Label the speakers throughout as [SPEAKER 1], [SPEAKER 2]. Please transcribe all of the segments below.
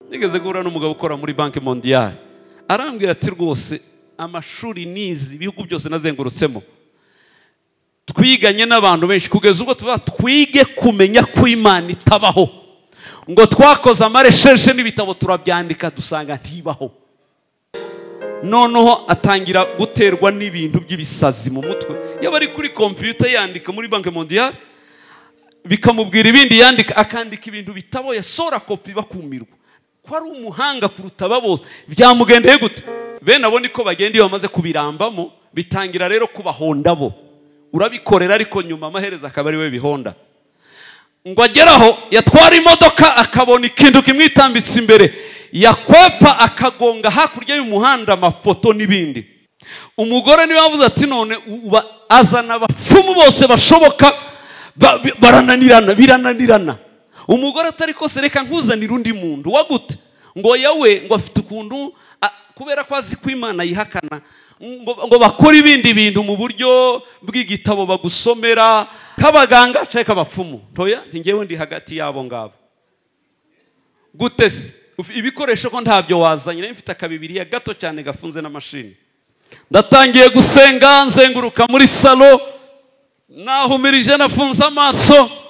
[SPEAKER 1] Nigeze guhura n'umugabo ukora muri Banque Mondiale, arambwira ati rwose amashuri nizi ibihugu byose nazengurutsemo, twiganye n'abantu benshi kugeza ubwo tuba twige kumenya ko Imana itabaho, ngo twakoze amaresheje n'ibitabo turabyandika dusanga ntibaho. Noneho atangira guterwa n'ibintu by'ibisazi mu mutwe, yaba ari kuri computer yandika muri Banque Mondiale bikamubwira ibindi yandika, akandika ibintu bitabo yasora kopi bakumirwa ko ari umuhanga kuruta bose. Byamugendeye gute? Bene abo niko bagenda iyo bamaze kubirambamo, bitangira rero kubahonda bo. Urabikorera ariko nyuma amaherezo akaba ari we bihonda. Ngo ageraho yatwara imodoka akabona ikintu kimwitambitse imbere, yakwepa akagonga hakurya y'umuhanda amapoto n'ibindi. Umugore niwe yavuze ati none azana abapfumu bose bashoboka, barananirana, birananirana. Umugore atari kose reka nkuzanira undi muntu wagute, ngo yawe ngo afite ukuntu kubera ko azi ko Imana yihakana, ngo bakora ibindi bintu mu buryo bw'igitabo bagusomera kabaganga cyangwa kabapfumu. Ntoya ngewe ndi hagati yabo ngabo. Gute se ibikoresho ko ntabyo wazanye? Nari mfite akabibiriya gato cyane gafunze n'amashini. Ndatangiye gusenga nzenguruka muri salo, nahumirije nafunze amaso,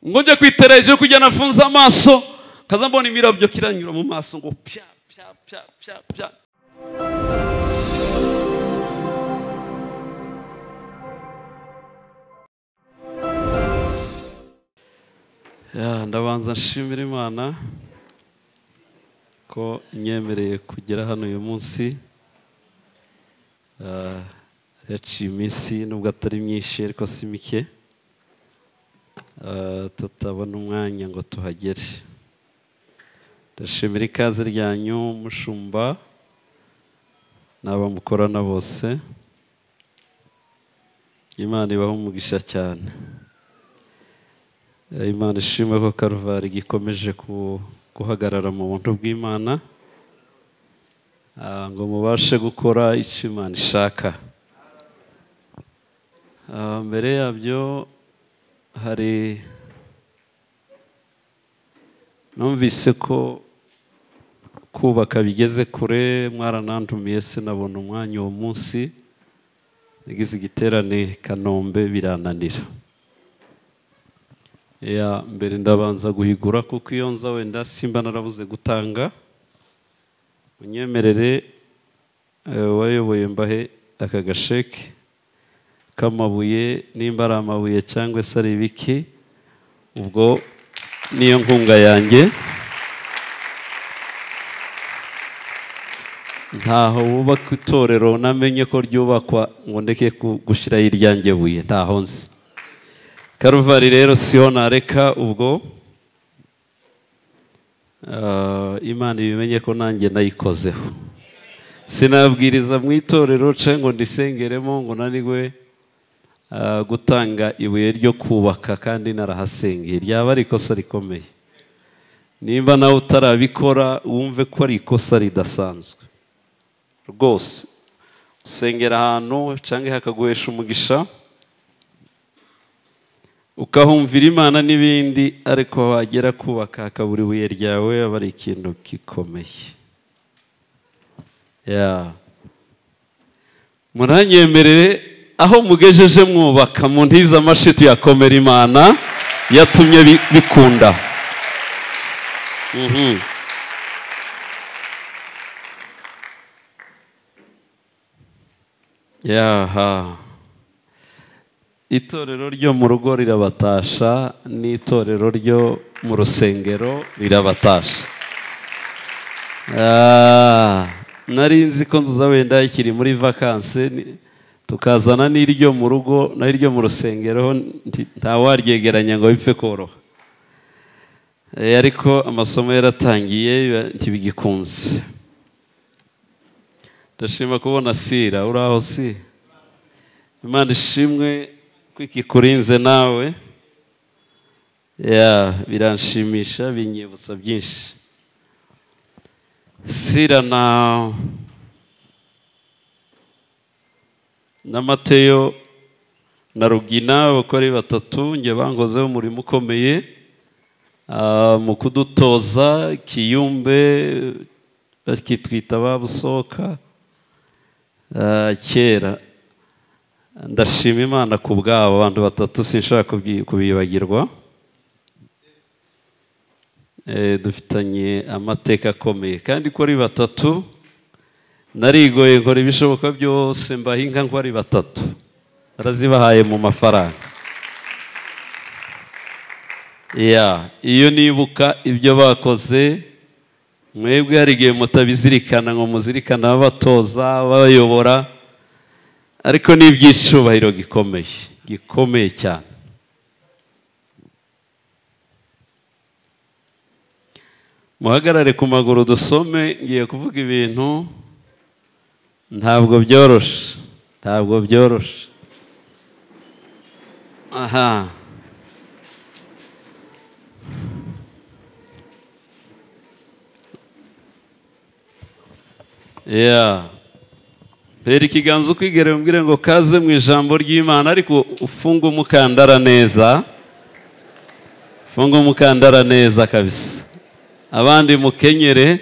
[SPEAKER 1] ngo njye kwitereje kujya nafunze amaso, kaza mbona imirabyo kiranyura mu maso ngo pya pya pya pya pya. Ya, ndabanza nshimira Imana ko nyemereye kugera hano uyu munsi. Yaciye iminsi nubwo atari myinshi ariko si mike, tutabona umwanya ngo tuhagere. Ndashimira ikaze ryanyu mushumba n'abamukorana bose. Imana ibahe umugisha cyane. Imana ishimwe ko Karuvari gikomeje guhagarara mu buntu bw'Imana, ngo mubashe gukora icyo Imana ishaka. Mbere yabyo hari numvise ko kubaka bigeze kure, mwaranantumiye sinabona umwanya uwo munsi, nagize igiterane Kanombe birananira. Ya mbere ndabanza guhigura kuko iyo nza wenda simba narabuze gutanga. Unyemerere wayoboye mbahe aka gasheke k'amabuye, nimba ari amabuye cyangwa se ari ibiki, ubwo niyo nkunga yanjye. Ntaho wubaka itorero namenye ko ryubakwa ngo ndeke gushyiraho iryanjye buye, ntaho nzi. Karuvari rero siho nareka, ubwo Imana ibimenye ko nanjye nayikozeho. Sinabwiriza mu itorero cyangwa ngo ndisengeremo ngo nanigwe gutanga ibuye ryo kubaka kandi narahasengeye, ryaba ari ikosa rikomeye. Nimba nawe utarabikora wumve ko ari ikosa ridasanzwe rwose. Usengera ahantu cyangwa hakaguhesha umugisha, ukahumvira Imana n'ibindi, ariko wagera kubaka hakabura ibuye ryawe, aba ari ikintu gikomeye. Ya muranyemerere aho mugejeje mwubaka mu ntiza amashi tuyakomera Imana yatumye bikunda. Yaha, itorero ryo mu rugo rirabatasha n'itorero ryo mu rusengero rirabatasha. Nari nzi ko nzuza wenda ikiri muri vacances, tukazana n'iryo mu rugo n'iryo mu rusengero, ntawaryegeranya ngo bipfe koroha. Ariko amasomo yaratangiye ntibigikunze. Ndashima kubona Sira uraho si. Imana ishimwe kwikikurinze nawe. Ya biranshimisha binyibutsa byinshi. Sira na Mateyo na Rugina bakori batatu nge bangozeho umurimo ukomeye. Mu kudutoza Kiyumbe bakitwita babusoka kera. Ndashima Imana ku bwabo abantu batatu, sinshaka kubibagirwa. Dufitanye amateka akomeye kandi ko ari batatu. Narigoye nkora ibishoboka byose mbaha inka ngo ari batatu, narazibahaye mu mafaranga. Ya, iyo nibuka ibyo bakoze, mwebwe hari igihe mutabizirikana ngo muzirikana abatoza babayobora, ariko ni iby'icubahiro gikomeye, gikomeye cyane. Muhagarare ku maguru dusome. Ngiye kuvuga ibintu ntabwo byoroshe, ntabwo byoroshe. Aha, ya pera ikiganza ukwigere umbwire ngo kaze mu ijambo ry'Imana, ariko ufunge umukandara neza, ufunge umukandara neza kabisa, abandi mukenyere.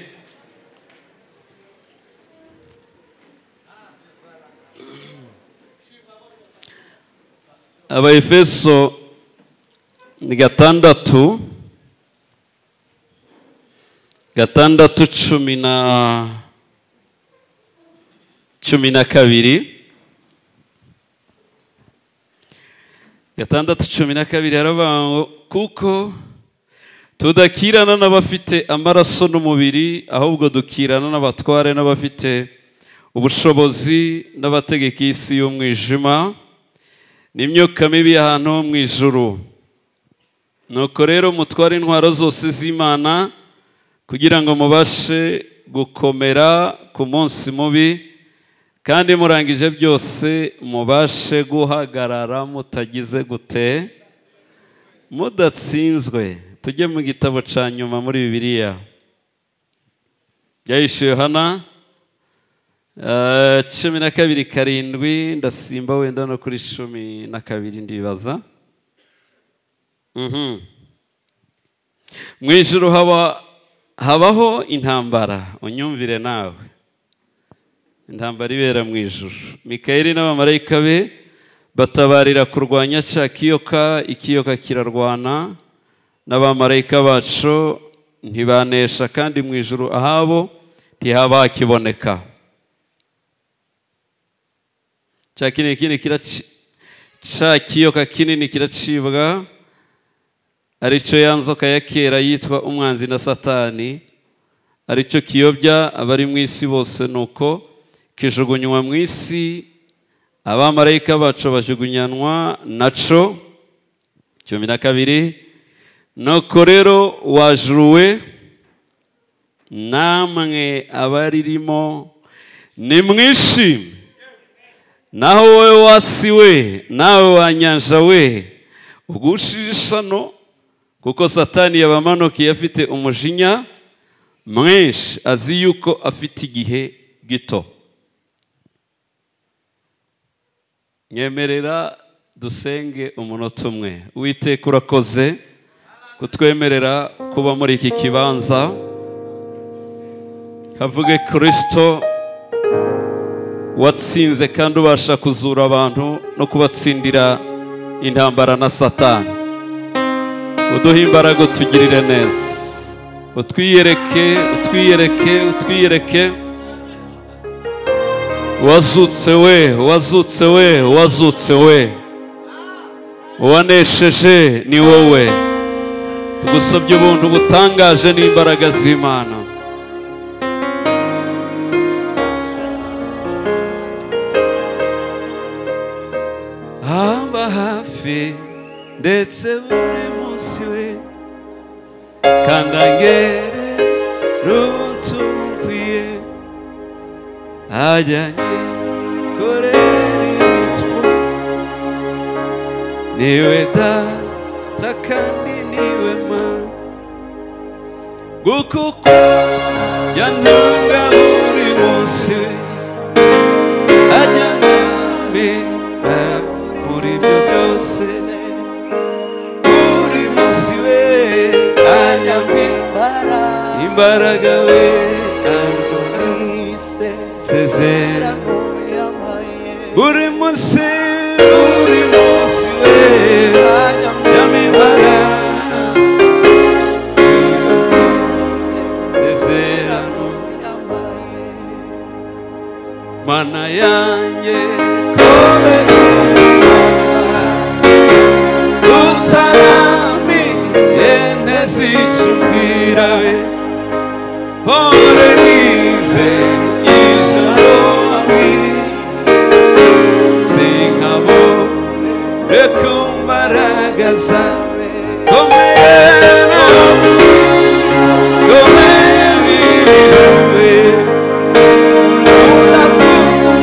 [SPEAKER 1] Abaefeso ni 6 6 12 6:12 haravuga ngo kuko tudakirana n'abafite amaraso n'umubiri, ahubwo dukirana n'abatware n'abafite ubushobozi n'abategeka isi y'umwijima n'imyuka mibi ahantu ho mu ijuru. Nuko rero mutware intwaro zose z'Imana kugira ngo mubashe gukomera ku munsi mubi, kandi murangije byose mubashe guhagarara mutagize gute, mudatsinzwe. Tujye mu gitabo ca nyuma muri Bibiliya, Byahishuwe Yohana 12:7, ndasimba wenda no kuri 12 ndibaza. Mu ijuru habaho intambara, unyumvire nawe. Intambara ibera mu ijuru. Mikayeli n'abamarayika be batabarira kurwanya cya kiyoka, ikiyoka kirarwana n'abamarayika bacu ntibanesha, kandi mu ijuru ahabo ntihaba hakiboneka. Cya kiyoka kinini kiracibwa, aricyo ya nzoka ya kera yitwa umwanzi na Satani, aricyo kiyobya abari mu isi bose. Nuko kijugunywa mu isi, abamarayika bacu bajugunyanwa naco. 12 Nuko rero wajuruwe namwe abaririmo nimwishime, naho wowe wasiwe nawe wanyanja we ugushishano, kuko Satani yabamanukiye afite umujinya mwinshi, azi yuko afite igihe gito. Nyemerera dusenge umunota umwe. Uwiteka urakoze kutwemerera kuba muri iki kibanza. Havuge Kristo watsinze kandi ubasha kuzura abantu no kubatsindira intambara na Satani. Uduhe imbaraga, utugirire neza, utwiyereke, utwiyereke, utwiyereke. Wazutse we, wazutse we, wazutse we, uwanesheje ni wowe. Tugusabye ubuntu butangaje n'imbaraga z'Imana. Hamba hafi ndetse buri munsi we, kandangere runtu nkwiye, ajyanye korera imitwe, niwe data kandi niwe ma, gukuko yantunga buri munsi we, ajyana muri ibyo byose, buri munsi we Imbaraga we sezerano buri munsi we yamimbaraga sezerano mana yanjye komeza umfasha utarami ntezicumbwira we pore nize ijambo sinkabo rekumbaraga zawe komera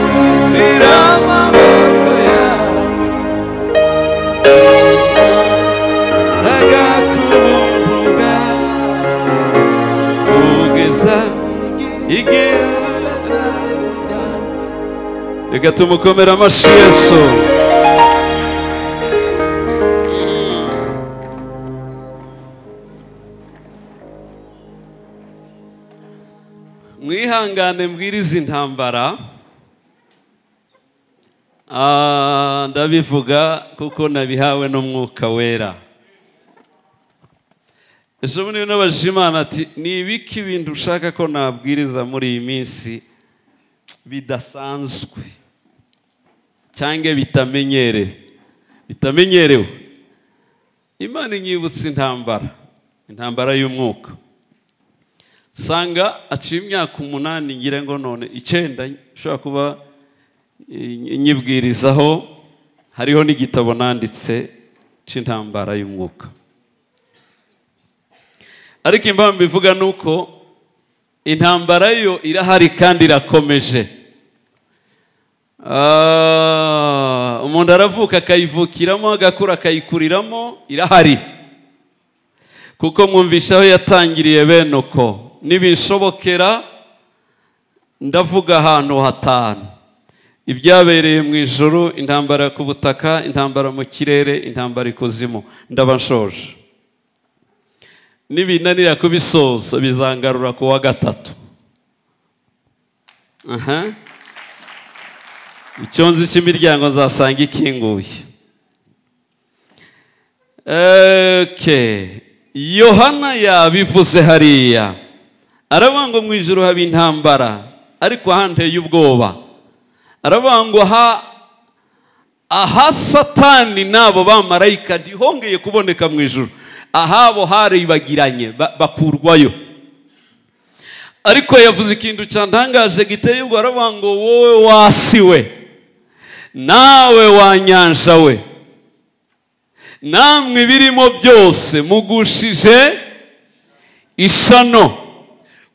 [SPEAKER 1] komera amaboko yawe agakubuntu bwawe ugeza igihe. Reka tumukomere amashyi Yesu. Mwihangane mbwiriza intambara. Ndabivuga kuko nabihawe n'umwuka wera. Ejo bundi nabajije Imana ati ni ibiki ibintu ushaka ko nabwiriza muri iyi minsi bidasanzwe cyangwa bitamenyerewe. Imana inyibutsa intambara y'umwuka. Sanga aciye imyaka 8 ngira ngo none 9 ushobora kuba nyibwirizaho, hariho n'igitabo nanditse c'intambara y'umwuka. Ariko impamvu bivuga nuko intambara yo irahari kandi irakomeje. Umuntu aravuka akayivukiramo, agakura akayikuriramo, irahari. Kuko mwumvisha aho yatangiriye bene uko. Nibinshobokera ndavuga ahantu 5. Ibyabereye mu ijuru, intambara ku butaka, intambara mu kirere, intambara ikuzimu. Ndaba nshoje. Nibinanira kubisoza bizangarura ku wa 3. Icyo nzi cy'imiryango nzasanga ikinguye. Okay. Yohana yabivuze hariya. Aravuga ngo mu ijuru haba intambara, ariko ahanteye ubwoba. Aravuga ngo aha Satani nabo bamarayika ntihongeye kuboneka mu ijuru, ahabo haribagiranye bakurwayo. Ariko yavuze ikintu cyantangaje giteye ubwo, aravuga ngo wowe wasiwe nawe wanyanja we namwe birimo byose mugushije ishano,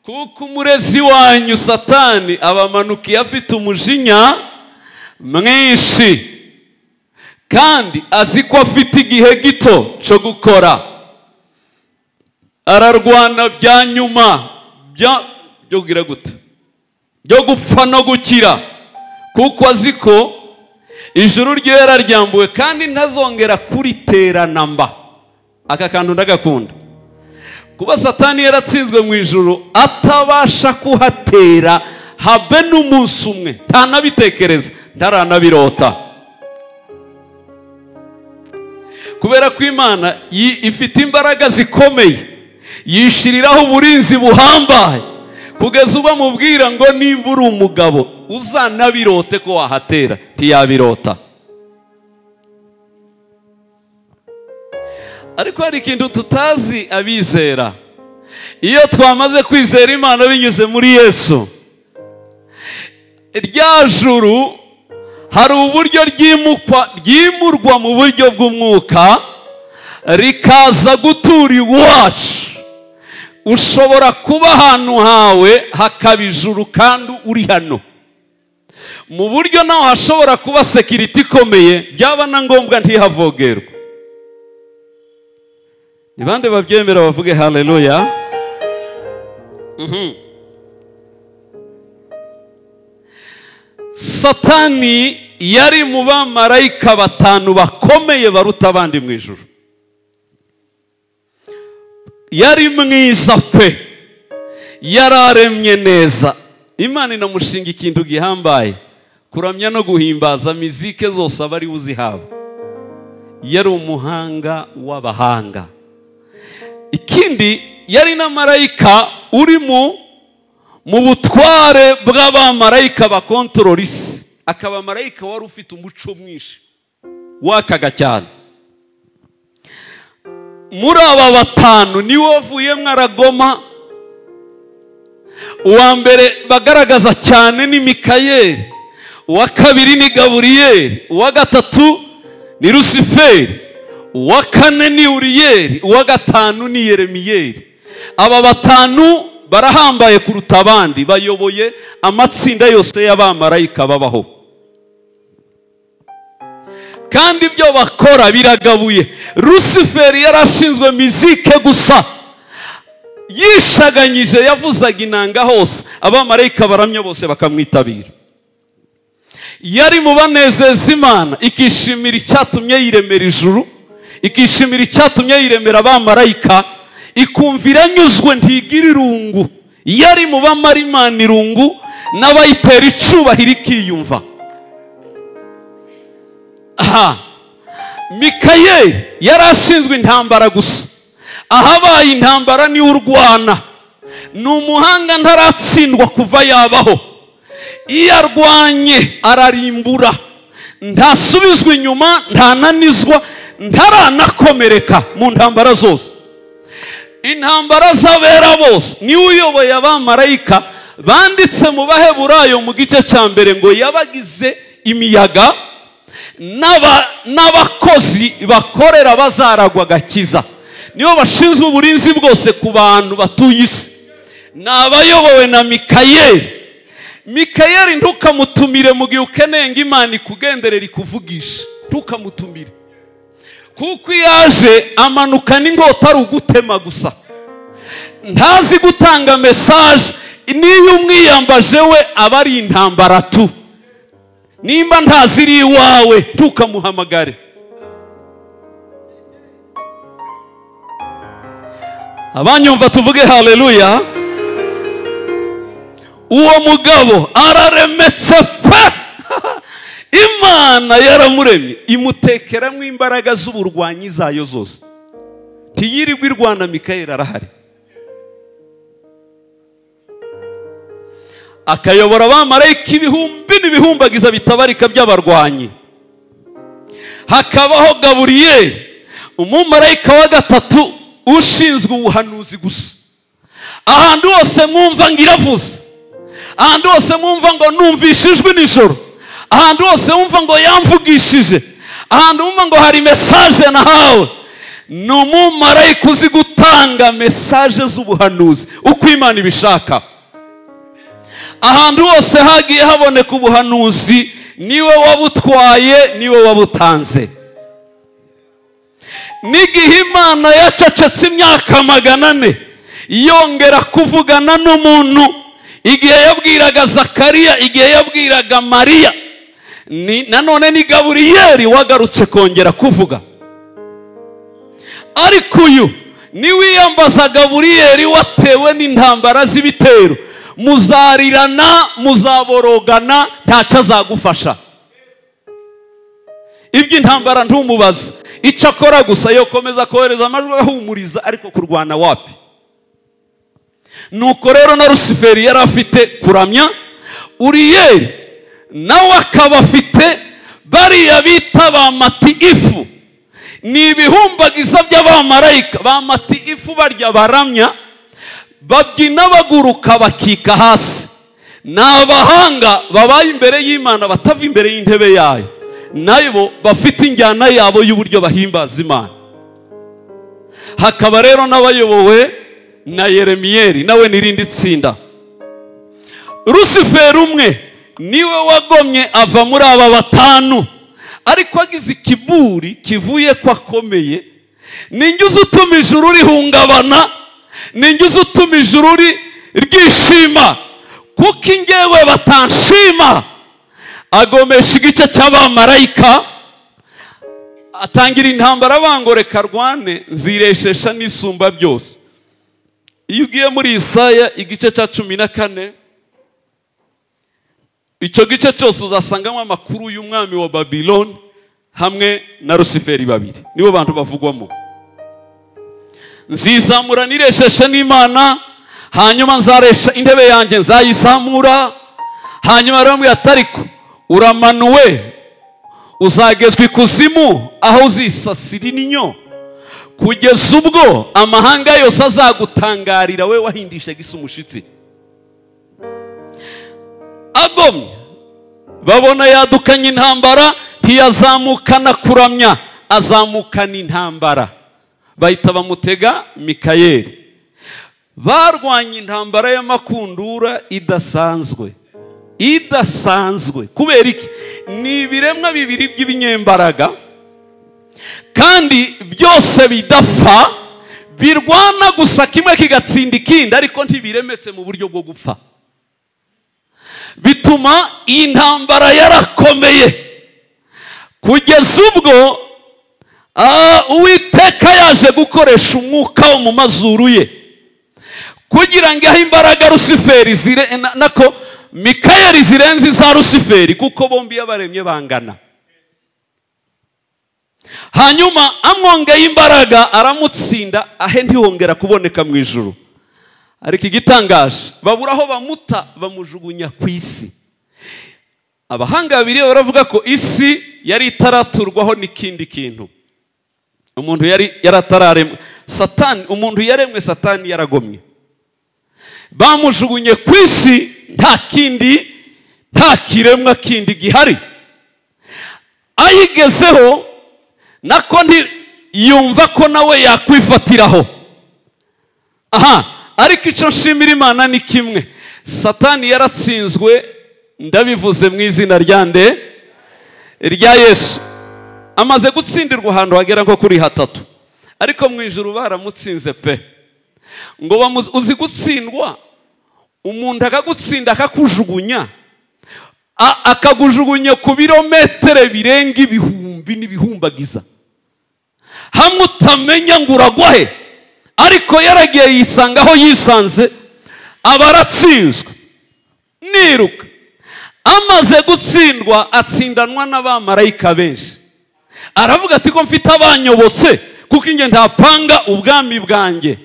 [SPEAKER 1] kuko umurezi wanyu Satani abamanukiye afite umujinya mwinshi, kandi azi ko afite igihe gito cyo gukora. Ararwana bya nyuma byo kugira gute, byo gupfa no gukira, kuko azi ko ijuru rye yararyambuwe kandi ntazongera kuriterana mba. Aka kantu ndagakunda. Kuba Satani yaratsinzwe mu ijuru atabasha kuhatera habe n'umunsi umwe, ntanabitekereza, ntaranabirota. Kubera ko Imana ifite imbaraga zikomeye, yishiriraho uburinzi buhambaye, kugeza ubwo amubwira ngo nimba uri umugabo uzanabirote ko wahatera, ntiyabirota. Ariko hari ikintu tutazi abizera. Iyo twamaze kwizera Imana binyuze muri Yesu, rya juru hari uburyo ryimurwa mu buryo bw'umwuka rikaza gutura iwacu. Ushobora kuba ahantu hawe hakaba ijuru kandi uri hano. Mu buryo naho hashobora kuba security ikomeye, byaba na ngombwa ntihavogerwe. Ni bande babyemera bavuge haleluya? Satani yari mu bamarayika 5 bakomeye baruta abandi mu ijuru. Yari mwiza pe. Yararemye neza, Imana inamushinga ikintu gihambaye, kuramya no guhimbaza, mizike zose aba ari uzihabwa. Yari umuhanga w'abahanga. Ikindi, yari na marayika uri mu butware bw'abamarayika bakontorora isi, akaba marayika wari ufite umuco mwinshi wakaga cyane. Muri aba batanu niwe wavuyemo aragoma. Uwa mbere bagaragaza cyane ni Mikayeli, uwa kabiri ni Gaburiyeli, uwa gatatu ni Rusiferi, uwa kane ni Uriyeli, uwa gatanu ni Yeremiyeli. Aba batanu barahambaye kuruta abandi, bayoboye amatsinda yose y'abamarayika babaho, kandi ibyo bakora biragabuye. Rusiferi yarashinzwe mizike gusa, yishaganyije, yavuzaga inanga hose, abamarayika baramya bose bakamwitabira. Yari mu banezeza Imana, ikishimira icyatumye yiremera ijuru, ikishimira icyatumye yiremera abamarayika, ikumvira anyuzwe, ntigira irungu. Yari mu bamara Imana irungu n'abayitera icubahiro ikiyumva. Aha Mikayeli yari ashinzwe intambara gusa, ahabaye intambara niwe urwana. Ni umuhanga, ntaratsindwa kuva yabaho. Iyo arwanye ararimbura, ntasubizwa inyuma, ntananizwa, ntaranakomereka mu ntambara zose. Intambara z'abera bose niwe uyoboye abamarayika. Banditse mu Baheburayo mu gice cya mbere ngo yabagize imiyaga n'abakozi bakorera bazaragwa agakiza. Nibo bashinzwe uburinzi bwose ku bantu batuye isi, ni abayobowe na Mikayeli. Mikayeli ntukamutumire mu gihe ukeneye ngo Imana ikugenderere ikuvugishe, ntukamutumire, kuko iyo aje amanuka n'inkota ari ugutema gusa, ntazi gutanga mesaje. Niyo umwiyambaje we aba ari intambara tu. Nimba ntaziri iwawe ntukamuhamagare. Abanyumva tuvuge haleluya. Uwo mugabo araremetse pe. Imana yaramuremye, imutekeramo imbaraga z'uburwanyi zayo zose. Ntiyirirwa irwana, Mikayeli arahari, akayobora abamarayika ibihumbi n'ibihumbagiza bitabarika by'abarwanyi. Hakabaho Gaburiyeli, umumarayika wa gatatu ushinzwe ubuhanuzi gusa. Ahantu hose mwumva ngo iravuze, ahantu hose mwumva ngo numvishe ijwi nijoro, ahantu hose wumva ngo yamvugishije, ahantu wumva ngo hari mesaje nahawe, ni umumarayika uzi gutanga mesaje z'ubuhanuzi uko Imana ibishaka. Ahantu hose hagiye haboneka ubuhanuzi, niwe wabutwaye, niwe wabutanze. N'igihe Imana yacecetse imyaka 400 yongera kuvugana n'umuntu, igihe yabwiraga Zakariya, igihe yabwiraga Mariya, nanone ni Gaburiyeli wagarutse kongera kuvuga. Ariko uyu niwiyambaza Gaburiyeli watewe n'intambara z'ibitero, muzarirana, muzaborogana, ntacyo azagufasha. Iby'intambara ntumubaze, icyo akora gusa yokomeza kohereza amajwi ahumuriza, ariko kurwana wapi. Nuko rero na Rusiferi yari afite kuramya, Uriyeli nawe akaba afite bariya bita ba mati ifu, ni ibihumbagiza by'abamarayika. Ba mati ifu barya baramya, babyina baguruka bakika hasi. Ni abahanga babaye imbere y'Imana, batava imbere y'intebe yayo, nabo bafite injyana yabo y'uburyo bahimbaza Imana. Hakaba rero n'abayobowe na Yeremiyeli, nawe n'irindi tsinda. Rusiferi umwe niwe wagomye ava muri aba batanu, ariko agize ikiburi kivuye ko akomeye. Ninjye utuma ijuru rihungabana, ninjye utuma ijuru ryishima, kuko ingewe batanshima. Agomesha igice cy'abamarayika, atangira intambara bangoreka rwane, nzireshesha n'isumba byose. Iyo ugiye muri Isaya igice cya 14, icyo gice cyose uzasangamo amakuru y'umwami wa Babiloni hamwe na Rusiferi babiri, nibo bantu bavugwamo. Nzizamura niresheshe n'Imana, hanyuma nzaresha intebe yanjye nzayizamura. Hanyuma aramubwira ati ariko uramanuwe, uzagezwa ikuzimu aho uzisasira inyo, kugeza ubwo amahanga yose azagutangarira we wahindisha gisa umushitsi. Agomye babona yadukanye intambara, ntiyazamukana kuramya, azamukana intambara. Bahita bamutega Mikayeli. Barwanye intambara y'amakundura idasanzwe, idasanzwe. Kubera iki? Ni ibiremwa bibiri by'ibinyembaraga kandi byose bidapfa, birwana gusa kimwe kigatsinda ikindi, ariko ntibiremetse mu buryo bwo gupfa. Bituma iyi ntambara yarakomeye kugeza ubwo Uwiteka yaje gukoresha umwuka wo mu mazuru ye kugira ngo ahe imbaraga Rusiferi nako Mikayeli zirenze iza Rusiferi, kuko bombi yabaremye bangana. Hanyuma amwongeye imbaraga aramutsinda, ahe ntihongera kuboneka mu ijuru. Ariko igitangaje, babura aho bamuta, bamujugunya ku isi. Abahanga babiri baravuga ko isi yari itaraturwaho n'ikindi kintu. Umuntu yari yaratararemwe Satani, umuntu yaremwe Satani yaragomye. Bamujugunye ku isi, nta kindi, nta kiremwa kindi gihari. Ayigezeho nako yumva ko nawe yakwifatiraho. Aha, ariko icyo nshimira Imana ni kimwe, Satani yaratsinzwe, ndabivuze mu izina rya nde? Rya Yesu. Amaze gutsindirwa ahantu hagera nko kuri hatatu, ariko mu ijuru baramutsinze pe. Ngo uzi gutsindwa, umuntu akagutsinda akakujugunya, akagujugunya ku birometero birenga ibihumbi n'ibihumbagiza, hamwe utamenya ngo uragwa he. Ariko yaragiye yisanga aho yisanze, aba aratsinzwe. Niruka amaze gutsindwa, atsindanwa n'abamarayika benshi. Aravuga ati ko mfite abanyobotse, kuko inge ntapanga ubwami bwanjye.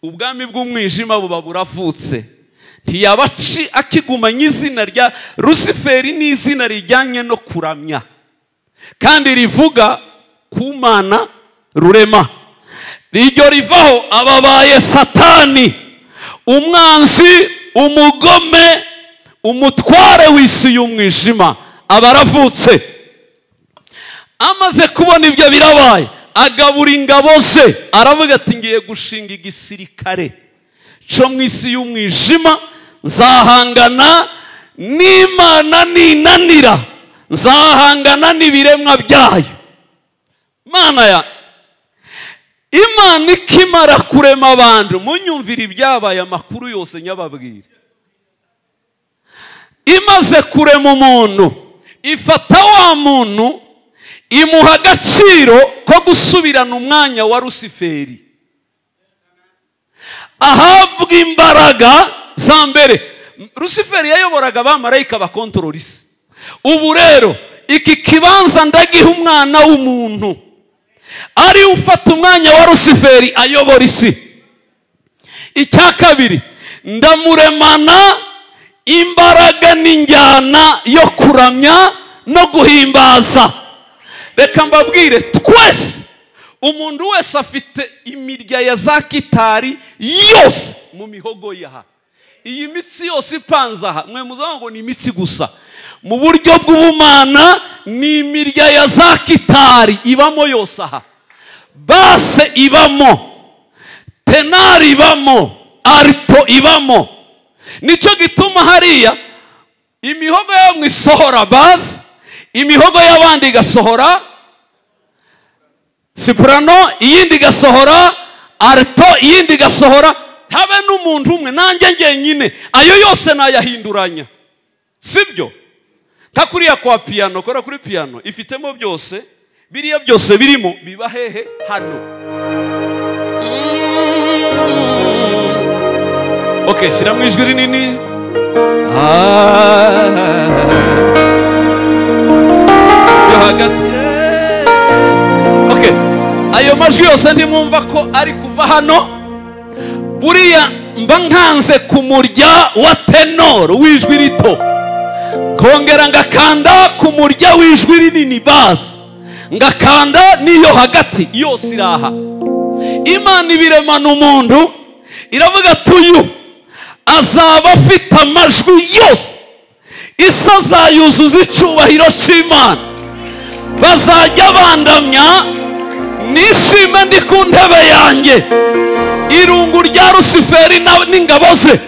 [SPEAKER 1] Ubwami bw'umwijima buba buravutse. Ntiyabaci akigumanya izina rya Rusiferi, n'izina rijyanye no kuramya, kandi rivuga kumana rurema. Iryo rivaho ababaye Satani, umwanzi, umugome, umutware w'isi y'umwijima, abaravutse. Amaze kubona ibyo birabaye, agabura ingabo ze, aravuga ati ngiye gushinga igisirikare cyo mu isi y'umwijima, nzahangana n'Imana ninanira, nzahangana n'ibiremwa byayo. Mana ya Imana ikimara kurema abantu, munyumvira ibyabaye amakuru yose nyababwira. Imaze kurema umuntu, ifata wa muntu imuha agaciro ko gusubirana umwanya wa Rusiferi, ahabwa imbaraga za mbere. Rusiferi yayoboraga abamarayika bakontorora isi. Ubu rero iki kibanza ndagiha umwana w'umuntu, ari ufata umwanya wa Rusiferi ayobora isi. Icya kabiri, ndamuremana imbaraga n'injyana yo kuramya no guhimbaza. Reka mbabwire, twese umuntu wese afite imirya ya za kitari yose mu mihogo yaha. Iyi mitsi yose ipanze aha, mwe muzavuga ngo ni imitsi gusa. Mu buryo bw'ubumana ni imirya ya za kitari ibamo yose aha. Base ibamo, tenari ibamo, alto ibamo. Nicyo gituma hariya imihogo yamwe isohora base, imihogo y'abandi igasohora soprano, iyindi igasohora alto, iyindi igasohora. Habe n'umuntu umwe, nanjye ngenyine, ayo yose nayahinduranya. Sibyo? Nka kuriya kwa piano, kora kuri piano ifitemo byose, biriya byose birimo biba hehe? Hano. Okay, shyira mu ijwi rinini. Yo hagati. Okay, ayo majwi yose ntimwumva ko ari kuva hano. Buriya mba nkanze ku murya wa tenor w'ijwi rito, kongera ngakanda ku murya w'ijwi rinini bass, ngakanda n'iyo hagati, yose iraha. Imana ibiremana umuntu, iravuga tuyu azaba afite amajwi yose, isi azayuzuza icyubahiro cy'Imana, bazajya bandamya nishime ndi ku ntebe yanjye, irungu rya Rusiferi n'ingabo ze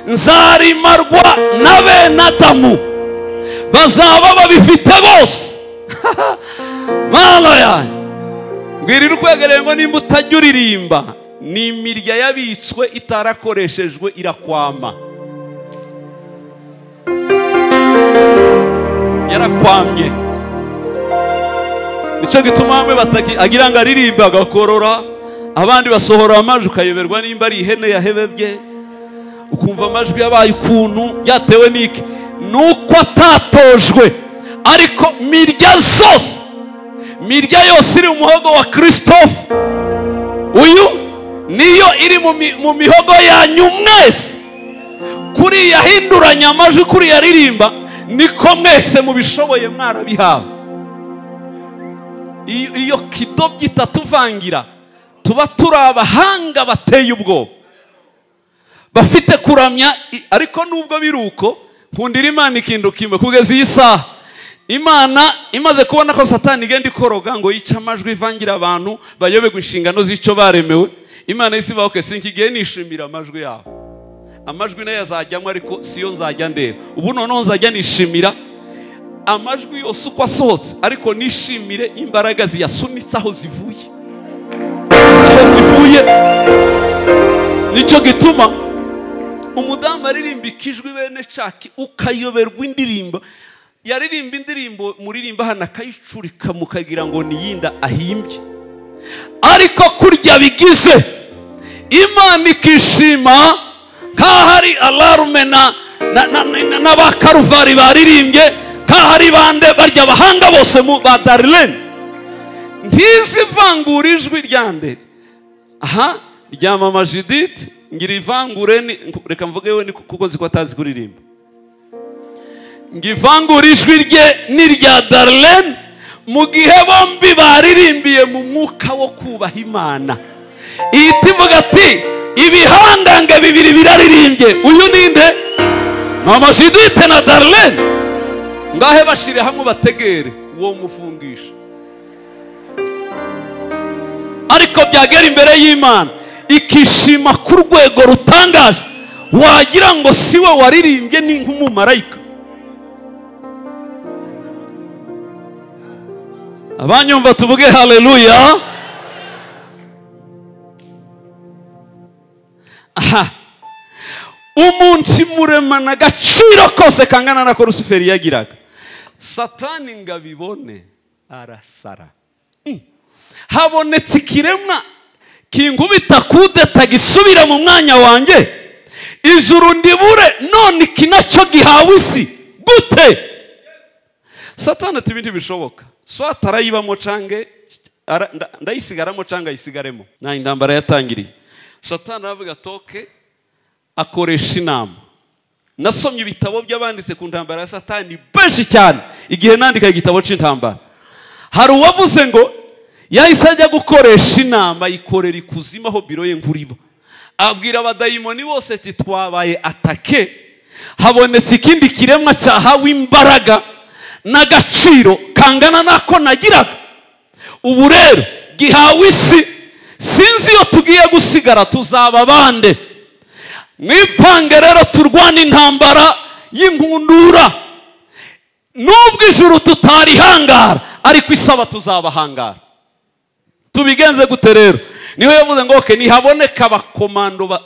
[SPEAKER 1] nzarimarwa na bene Adamu, bazaba babifite bose. Mana yanjye, mbwirira ukwegereye ngo nimba utajya uririmba, ni imirya yabitswe itarakoreshejwe irakwama, yarakwamye. Nicyo gituma bamwe agira ngo aririmbe agakorora, abandi basohora amajwi ukayoberwa nimba ari ihene yahebebye, ukumva amajwi yabaye ukuntu byatewe n'iki, nuko atatojwe. Ariko mirya zose, mirya yose iri mu muhogo wa Christophe uyu niyo iri mu mihogo yanyu mwese. Kuriya hinduranya amajwi, kuriya ririmba, niko mwese mubishoboye mwarabihawe. Iyo kidobyi itatuvangira, tuba turi abahanga bateye ubwoba, bafite kuramya. Ariko nubwo biruko, nkundira Imana ikintu kimwe kugeza iyi saha. Imana imaze kubona ko Satani igenda ikoroga ngo yice amajwi, ivangira abantu bayoberwa inshingano z'icyo baremewe, Imana isiba okay, sinkigiye nishimira amajwi yabo, amajwi nayo azajyamo ariko siyo nzajya ndeba. Ubu noneho nzajya nishimira amajwi yose uko asohotse, ariko nishimire imbaraga ziyasunitse aho zivuye, aho zivuye. Nicyo gituma umudamu aririmba ikijwi bene caki ukayoberwa indirimbo yaririmba, indirimbo muririmba hano akayicurika mukagira ngo niyinda ahimbye, ariko kurya bigize Imana ikishima nkaho ari alarme n'abakaruvari baririmbye, nkaho ari bande barya abahanga bose ba Darlene. Ntizi ivangura ijwi rya mbere aha rya mama Judith, ngira ivangure, reka mvuge we kuko nzi ko atazi kuririmba, ngivangura ijwi rye n'irya Darlene mu gihe bombi baririmbiye mu mwuka wo kubaha Imana. Ihita ivuga ati ibihangange bibiri biraririmbye, uyu ninde? Mama Judith na Darlene. Ngahe bashire hamwe bategere uwo mufungisha. Ariko byagera imbere y'Imana ikishima ku rwego rutangaje, wagira ngo siwe waririmbye, ni nk'umumarayika. Abanyumva tuvuge haleluya. Aha, umunsi muremana agaciro kose kangana nako Rusiferi yagiraga, Satani ngabibone arasara. Habonetse ikiremwa kinkubita kudeta gisubira mu mwanya wanjye, ijuru ndibure, none iki nacyo gihawe isi gute? Satani ati ibindi bishoboka, so atarayibamo cange ndayisigaramo cange ayisigaremo. Na intambara yatangiriye, Satani aravuga toke, akoresha inama. Nasomye ibitabo by'abanditse ku ntambara ya Satani benshi cyane igihe nandika igitabo c'intambara. Hari uwavuze ngo yahise ajya gukoresha inama, yikorera ikuzimu aho biro ye nkuriba, abwira abadayimoni bose ati twabaye atake, habonetse ikindi kiremwa cyahawe imbaraga n'agaciro kangana nako nagiraga, ubu rero gihawe isi, sinzi iyo tugiye gusigara tuzaba bande. Mwipange rero turwana intambara y'inkundura, nubwo ijuru tutarihangara ariko isaba tuzabahangara. Tubigenze gute rero? Niho yavuze ngo okay, nihaboneka abakomando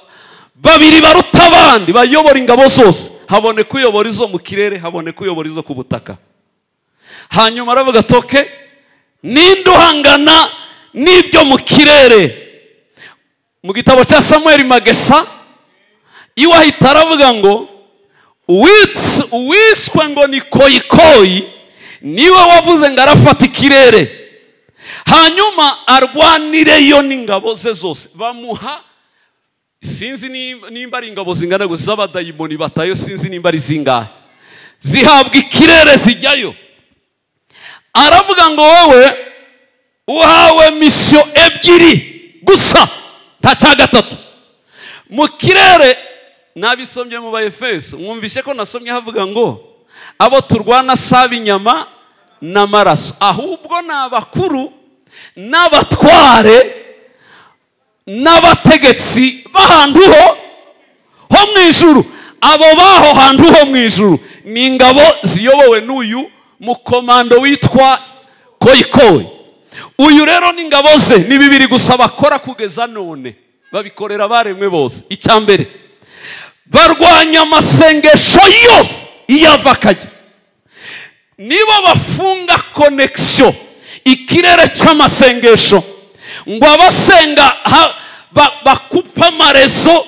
[SPEAKER 1] babiri baruta abandi bayobora ingabo zose, haboneka uyobora izo mu kirere, haboneka uyobora izo ku butaka. Hanyuma aravuga toke, ninde uhangana n'ibyo mu kirere? Mu gitabo cya Samuel Magesa Iwe ahita aravuga ngo uwiswe ngo ni koyikoyi niwe wavuze ngo arafata ikirere, hanyuma arwanireyo n'ingabo ze zose. Bamuha sinzi nimba ari ingabo zingana gusa z'abadayimoni batayo, sinzi nimba ari zingahe, zihabwa ikirere zijyayo. Aravuga ngo wowe uhawe misiyo ebyiri gusa, nta cya gatatu. Mu kirere nabisomye mu Baefeso, mwumvise ko nasomye havuga ngo abo turwana saba inyama n'amaraso, ahubwo ni abakuru n'abatware n'abategetsi b'ahantu ho mu ijuru. Abo baho hantu ho mu ijuru ni ingabo ziyobowe n'uyu mukomando witwa Koyikoyi. Uyu rero n'ingabo ze ni bibiri gusa bakora kugeza none, babikorera baremwe bose. Icya mbere, barwanya amasengesho yose iyo ava akajya. Nibo bafunga connection ikirere cy'amasengesho, ngo abasenga bakupa amarezo,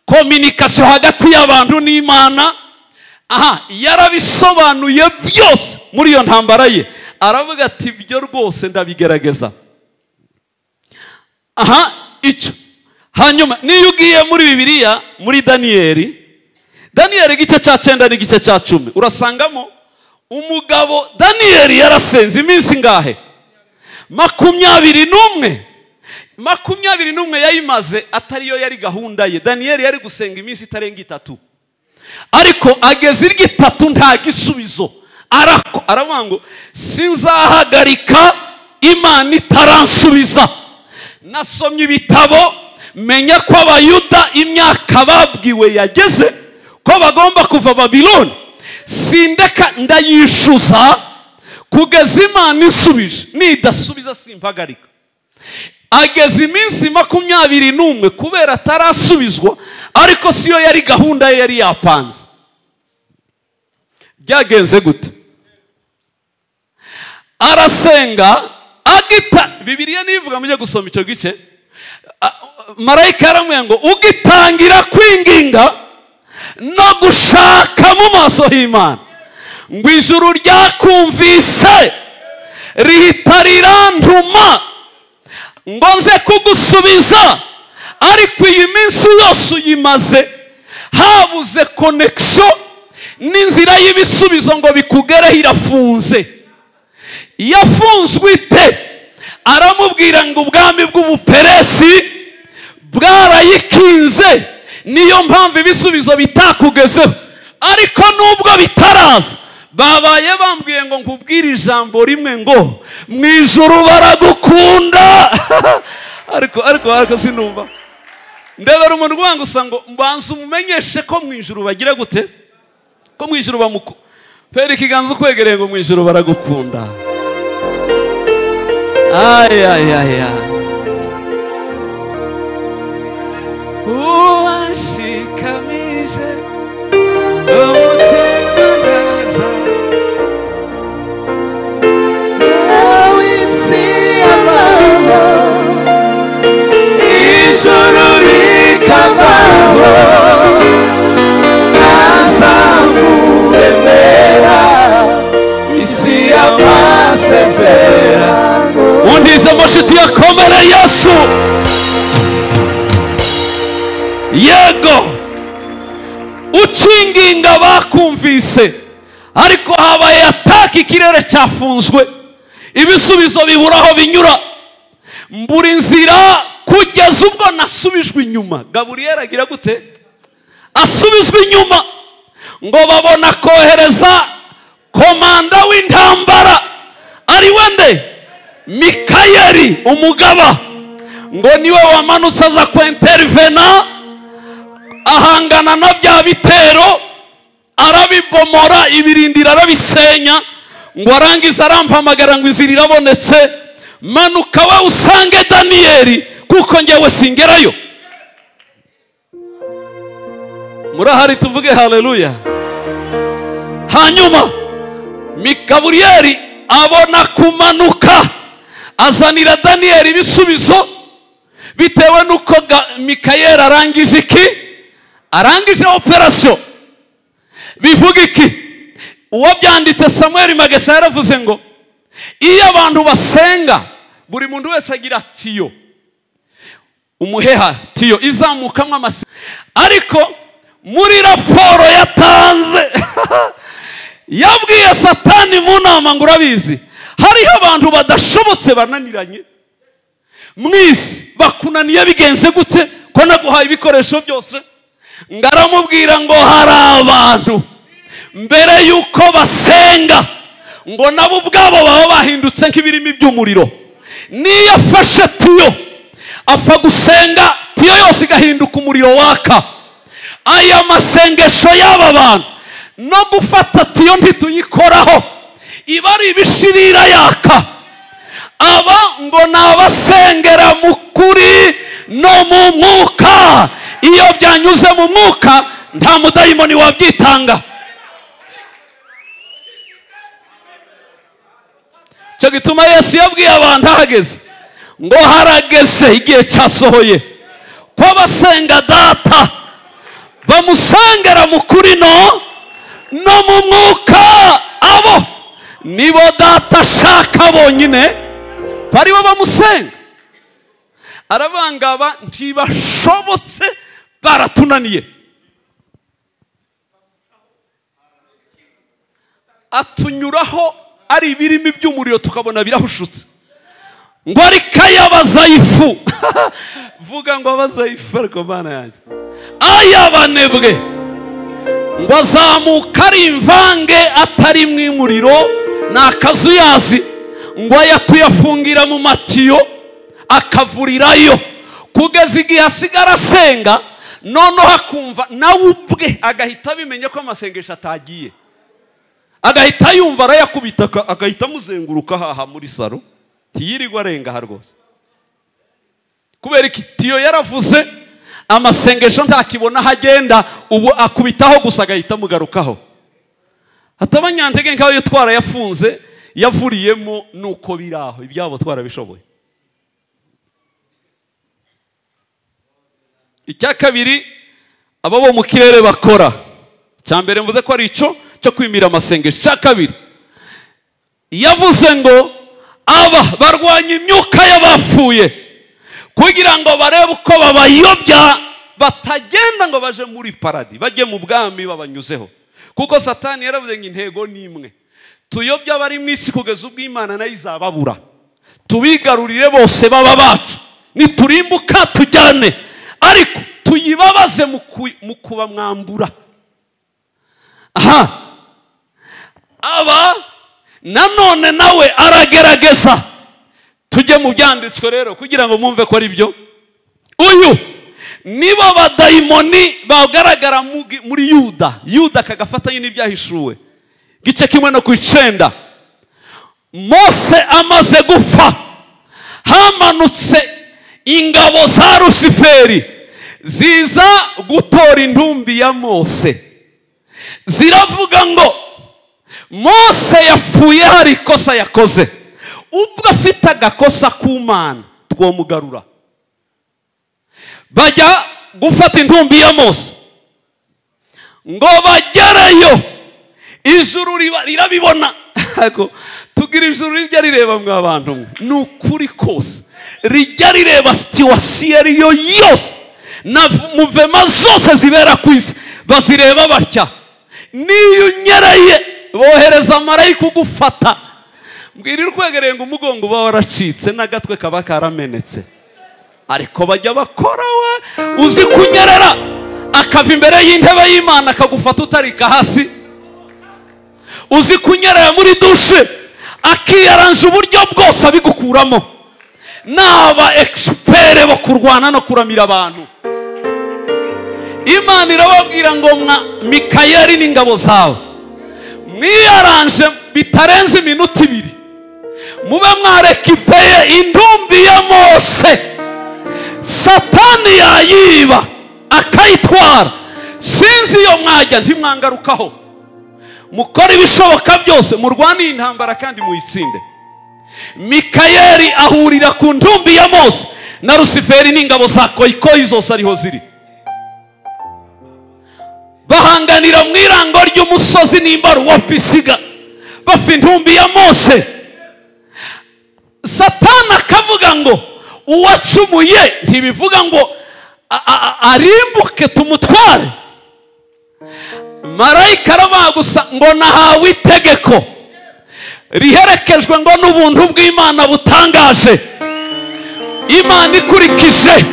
[SPEAKER 1] communication hagati y'abantu n'Imana. Aha yarabisobanuye byose muri iyo ntambara ye, aravuga ati ibyo rwose ndabigerageza. Aha icyo. Hanyuma niyo ugiye muri Bibiliya muri Daniyeli igice cya 9 n'igice cya 10, urasangamo umugabo Daniyeli yarasenze iminsi ngahe? 21. 21 yayimaze atariyo yari gahunda ye. Daniyeli yari gusenga iminsi itarenga 3, ariko ageze irya 3 nta gisubizo. Aravuga ngo sinzahagarika Imana itaransubiza. Nasomye ibitabo menya ko abayuda imyaka babwiwe yageze ko bagomba kuva Babiloni, sindeka ndayishuza kugeza Imana isubije, nidasubiza simpagarika. Ageze iminsi 21 kubera atarasubizwa, ariko siyo yari gahunda ye yari yapanze. Byagenze gute? Arasenga agita. Bibiliya nivuga, mujye gusoma icyo gice. Marayika yaramubwiye ngo ugitangira kwinginga no gushaka mu maso h'Imana, ngo ijuru ryakumvise rihita rirantuma ngo nze kugusubiza. Ariko iyi minsi yose uyimaze habuze connection n'inzira y'ibisubizo ngo bikugereho irafunze. Yafunzwe ite? Aramubwira ngo ubwami bw'Ubuperesi bwarayikinze, niyo mpamvu ibisubizo bitakugezeho. Ariko nubwo bitaraza, babaye bambwiye ngo nkubwire ijambo rimwe ngo mu ijuru baragukunda. Ariko sinumva. Ndebera umuntu rwanga usango mbanza umumenyeshe ko mu ijuru bagira gute, ko mu ijuru bamuku pera ikiganza ukwegereye ngo mu ijuru baragukunda. Ay ay ay ay. Uwashikamije umutima neza,
[SPEAKER 2] nawe isi yavaho, ijuru rikavaho, azamuremera isi y'amasezerano.
[SPEAKER 1] Undize amashuti yakomere Yesu. Yego, ukinginga bakumvise, ariko habaye ataka, ikirere cyafunzwe, ibisubizo bibura aho binyura, mbura inzira kugeza ubwo nasubijwe inyuma. Gaburiyeli agira gute? Asubizwe inyuma ngo babona kohereza komanda w'intambara ari wende Mikayeli umugaba, ngo niwe wamanutse aza kwintervena, ahangana na bya bitero, arabibomora, ibirindira arabisenya, ngo arangiza arampamagara ngo inzira irabonetse, manuka we usange Daniyeli kuko njyewe singerayo. Murahari tuvuge haleluya. Hanyuma Gaburiyeli abona kumanuka azanira Daniyeli ibisubizo bitewe nuko Mikayeli arangije iki? Arangije operation. Bivuga iki? Uwo byanditse Samuel Magesa yaravuze ngo iyo abantu basenga buri muntu wese agira tiyo, umuheha tiyo izamukamwe amase. Ariko muri raporo yatanze yabwiye Satani mu nama ngo urabizi hariho abantu badashobotse bananiranye mwisi, bakunaniye bigenze gute ko naguhaye ibikoresho byose? Ngaramubwira ngo hari abantu mbere yuko basenga ngo nabo ubwabo baba bahindutse nk'ibirimi by'umuriro. Niyo afashe tiyo apfa gusenga, tiyo yose igahinduka umuriro waka. Aya masengesho y'aba bantu no gufata tiyo ntituyikoraho, iba ari ibishirira yaka. Aba ngo nabasengera mu kuri no mu mwuka. Iyo byanyuze mu mwuka nta mudayimoni wabyitanga. Cyo gituma Yesu yabwiye abantu ahageze ngo harageze igihe cyasohoye ko abasenga data bamusengera mu kuri no mu mwuka. Abo nibo data ashaka bonyine ko aribo bamusenga. Arabangaba ntibashobotse, baratunaniye. Atunyuraho ari ibirimi by'umuriro tukabona birahushutse. Ngo ariko ayabaza ifu vuga ngo abaza ifu, ariko Mana yanjye ayabanebwe ngo azamuka ari imvange atari mw'umuriro nakazuyazi, ngo ayatuyafungira mu matiyo akavurirayo kugeza igihe asigara asenga. Noneho akumva nawe ubwe agahita abimenya ko amasengesho atagiye, agahita yumva arayakubita, agahita amuzenguruka haha muri saro, ntiyirirwa arenga aha rwose. Kubera iki? Tiyo yaravuze amasengesho ntakibona aho agenda, ubu akubitaho gusa agahita amugarukaho. Hataba nyantege nkaho iyo twarayafunze yavuriyemo nuko biraho ibyabo twarabishoboye. Icya kabiri abo bo mu kirere bakora, cya mbere mvuze ko ari ico cyo kwimira amasengesho. Cya kabiri yavuze ngo aba barwanya imyuka y'abapfuye kugira ngo barebe uko babayobya batagenda ngo baje muri paradis, bajye mu bwami babanyuzeho. Kuko Satani yaravuze ngo intego ni imwe, tuyobya abari mu isi kugeza ubwo Imana nayo izababura, tubigarurire bose baba bacu, niturimbuka tujyane, ariko tuyibabaze mu kubamwambura. Aha aba nanone nawe aragerageza. Tujye mu byanditswe rero kugira ngo mwumve ko ari byo. Uyu nibo badayimoni bagaragara muri Yuda. Yuda kagafatanye n'ibyahishuwe gice kimwe no ku 9. Mose amaze gupfa hamanutse ingabo za Rusiferi ziza gutora intumbi ya Mose. Ziravuga ngo Mose yapfuye hari ikosa yakoze, ubwo afite agakosa k'Imana twomugarura. Bajya gufata intumbi ya Mose ngo bagereyo, ijuru rirabibona. Tugira ijuru rijya rireba mwa bantu mwe, ni ukuri kose rijya rireba situwasiyo ariyo yose na muvema zose zibera ku isi, bazireba batya. Niyo unyereye bohereza marayika ugufata. Mbwira urwegereye ngo umugongo uba waracitse n'agatwe kaba karamenetse, ariko bajya bakora we uzi kunyerera akava imbere y'intebe y'Imana akagufata utarika hasi. Uzi kunyerera muri dushe akiyaranje uburyo bwose abigukuramo. N'aba expert bo kurwana no kuramira abantu. Imana irababwira ngo mwa Mikayeli n'ingabo zawe mwiyaranje bitarenze iminota 2 mube mwarekipeye intumbi ya Mose. Satani yayiba akayitwara, sinzi iyo mwajya ntimwangarukaho. Mukora ibishoboka byose murwane intambara kandi muyitsinde. Mikayeli ahurira ku ntumbi ya Mose na Rusiferi n'ingabo za koyikoyi zose ariho ziri. Bahanganira mu irango ry'umusozi nimba ruwa Pisiga, bafa intumbi ya Mose. Satani akavuga ngo uwacumuye ntibivuga ngo arimbuke tumutware. Marayika aravuga gusa ngo nahawe itegeko riherekejwe ngo n'ubuntu bw'Imana butangaje. Imana ikurikije,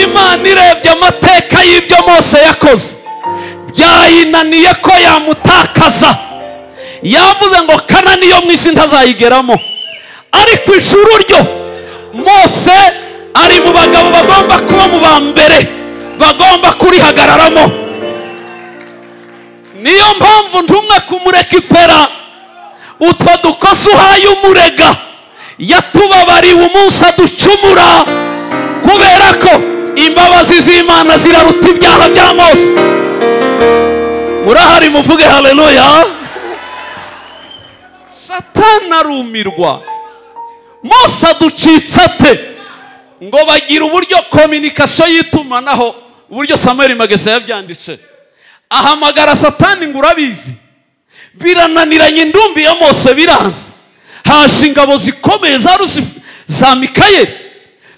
[SPEAKER 1] Imana irebye amateka y'ibyo Mose yakoze, byayinaniye ko yamutakaza. Yavuze ngo Kanani yo mu isi ntazayigeramo, ariko ijuru ryo Mose ari mu bagabo bagomba kuba mu ba mbere bagomba kurihagararamo. Niyo mpamvu ntumwe kumureka ipera utwo dukosa uhaye umurega, yatubabariwe umunsi aducumura, kubera ko imbabazi z'Imana ziraruta ibyaha bya Mose. Murahari muvuge haleluya. Satani arumirwa. Mose aducitse ate? Ngo bagira uburyo communication y'itumanaho, uburyo Samuel Magesa yabyanditse. Ahamagara Satani ngo urabizi, birananiranye indumbi ya Mose biranze. Haje ingabo zikomeye za Lucifer za Mikayeli,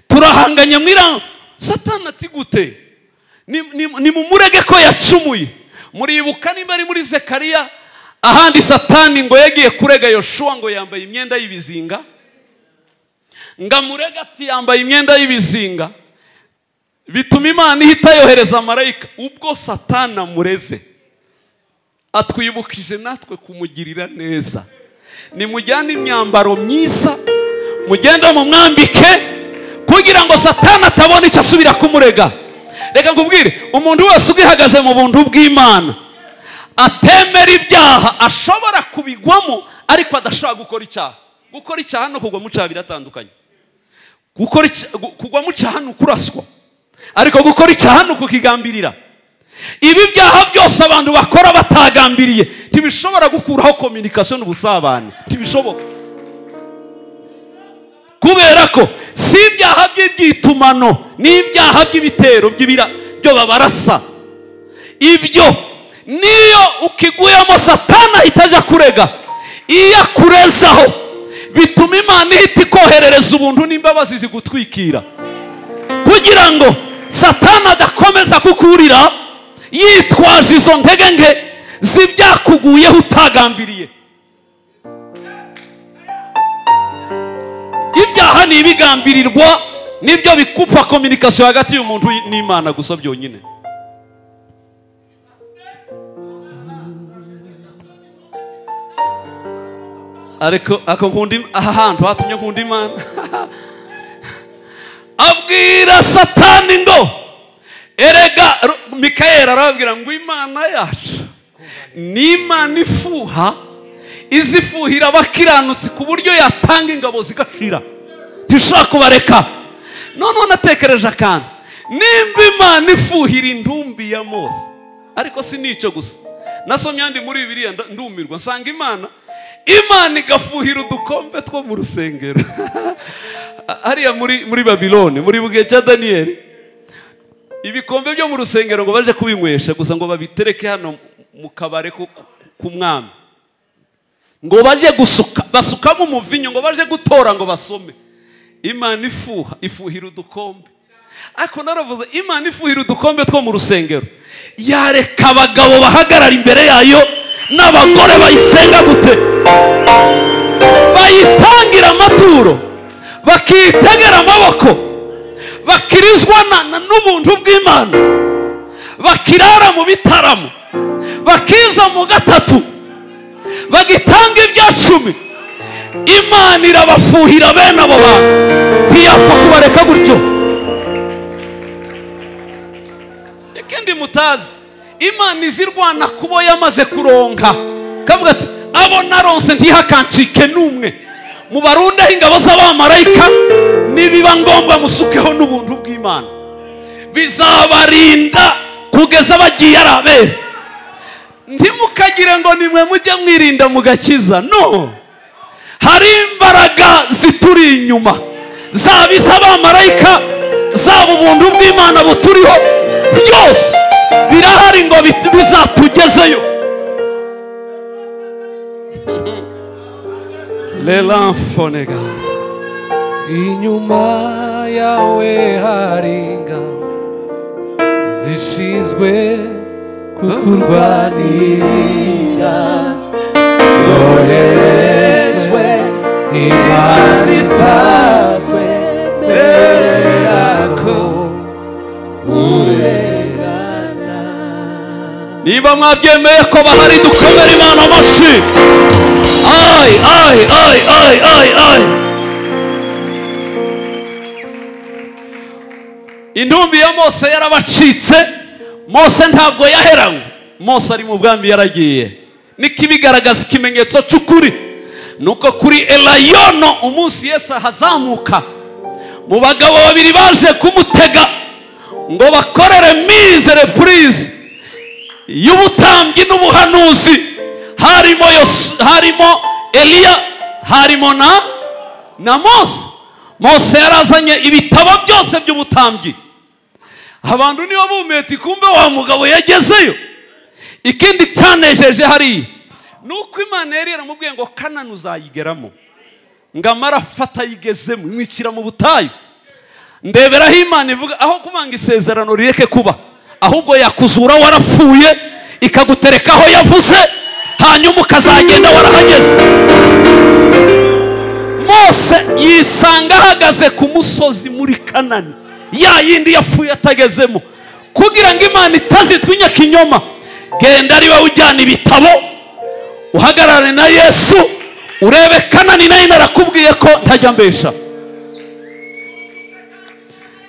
[SPEAKER 1] turahanganye mu irango. Satani ati gute? Ni mumurege ko yacumuye. Muribuka nimba ari muri Zekariya, ahandi Satani ngo yagiye kurega Yoshua ngo yambaye imyenda y'ibizinga, ngamurega ati yambaye imyenda y'ibizinga, bituma Imana ihita yohereza marayika. Ubwo Satani amureze, atwibukije natwe kumugirira neza. Nimujyane imyambaro myiza, mugende mumwambike, kugira ngo Satani atabona icyo asubira kumurega. Reka nkubwire, umuntu wese ugihagaze mu buntu bw'Imana atemera ibyaha, ashobora kubigwamo ariko adashobora gukora icyaha. Gukora icyaha no kugwa mu cyaha biratandukanye. Kugwa mu cyaha ni ukuraswa, ariko gukora icyaha ni ukukigambirira. Ibi byaha byose abantu bakora batagambiriye ntibishobora gukuraho communication n'ubusabane, ntibishoboka. Kubera ko si ibyaha by'ibyitumano, ni ibyaha by'ibitero by'ibira byo babarasa. Ibyo niyo ukiguyemo Satani ahita ajya kurega. Iyo akurezaho bituma Imana ihita ikoherereza ubuntu n'imbabazi zigutwikira, kugira ngo Satani adakomeza kukurira yitwaje izo ntege nke z'ibyakuguyeho utagambiriye. Ibyaha ni ibigambirirwa, nibyo bikupa communication hagati y'umuntu n'Imana gusa byonyine. Ariko ako nkunda aha hantu hatumye nkunda Imana. Abwira Satani ngo erega, Mikayeli arababwira ngo Imana yacu ni Imana ifuha, izifuhira abakiranutsi ku buryo yatanga ingabo zigashira, ntishobora kubareka. None natekereje akantu, nimba Imana ifuhira intumbi ya Mose, ariko si nicyo gusa, nasomye andi muri Bibiliya ndumirwa, nsanga Imana igafuhira udukombe two mu rusengero. Hariya muri Babiloni, muri bugihe cya Daniyeli, ibikombe byo mu rusengero ngo baje kubinywesha gusa, ngo babitereke hano mu kabare k'umwami, ngo baje gusuka, basukamo umuvinyo, ngo baje gutora ngo basome. Imana ifuha, ifuhira udukombe. Ariko naravuze, Imana ifuhira udukombe two mu rusengero, yareka abagabo bahagarara imbere yayo n'abagore bayisenga gute? Bayitangira amaturo, bakitegera amaboko, bakirizwa n'ubuntu bw'Imana, bakirara mu bitaramo, bakiza mu gatatu, bagitanga ibya cumi. Imana irabafuhira bene abo bantu, ntiyapfa kubareka gutyo. Ikindi mutazi, Imana izirwana kubo yamaze kuronka, kavuga ati abo naronse ntihakancike n'umwe, mubarundeho ingabo z'abamarayika, nibiba ngombwa musukeho n'ubuntu bw'Imana, bizabarinda kugeza bagiye ari abere. Ntimukagire ngo nimwe mujye mwirinda mugakiza, no, hari imbaraga zituri inyuma, zaba iz'abamarayika, zaba ubuntu bw'Imana buturiho. Byose birahari ngo bizatugezeyo. Lelanfonega.
[SPEAKER 2] Inyuma yawe hari ingabo zishinzwe kukurwanirira, zoherejwe Imana itakwemerera ko urengana.
[SPEAKER 1] Niba mwabyemeye ko bahari, dukomere Imana amashyi. Ay ay ay ay ay ay. Intumbi ya Mose yarabacitse. Mose ntabwo yaheranywe, Mose ari mu bwami yaragiye. Nikibigaragaza ikimenyetso cy'ukuri nuko kuri Elayono umunsi Yesu ahazamuka, mu bagabo babiri baje kumutega ngo bakorere mise reprise y'ubutambyi n'ubuhanuzi, harimo Eliya, harimo na Mose. Mose yarazanye ibitabo byose by'ubutambyi. Abantu nibo bumeti kumbe wa mugabo yagezeyo. Ikindi cyanejeje hariya nuko Imana yari yaramubwiye ngo Kanani uzayigeramo, ngo amara afata ayigezemo imwicira mu butayu. Ndeberaho Imana ivuga aho kubanga isezerano rireke kuba, ahubwo yakuzura warapfuye ikaguterekaho yavuze, hanyuma ukazagenda warahageze. Mose yisanga ahagaze ku musozi muri Kanani, ya yindi yapfuye atagezemo, kugira ngo Imana itazitwa inyakinyoma. Genda ariwe ujyana ibitabo, uhagarare na Yesu, urebe Kanani nayo narakubwiye ko ntajya mbesha.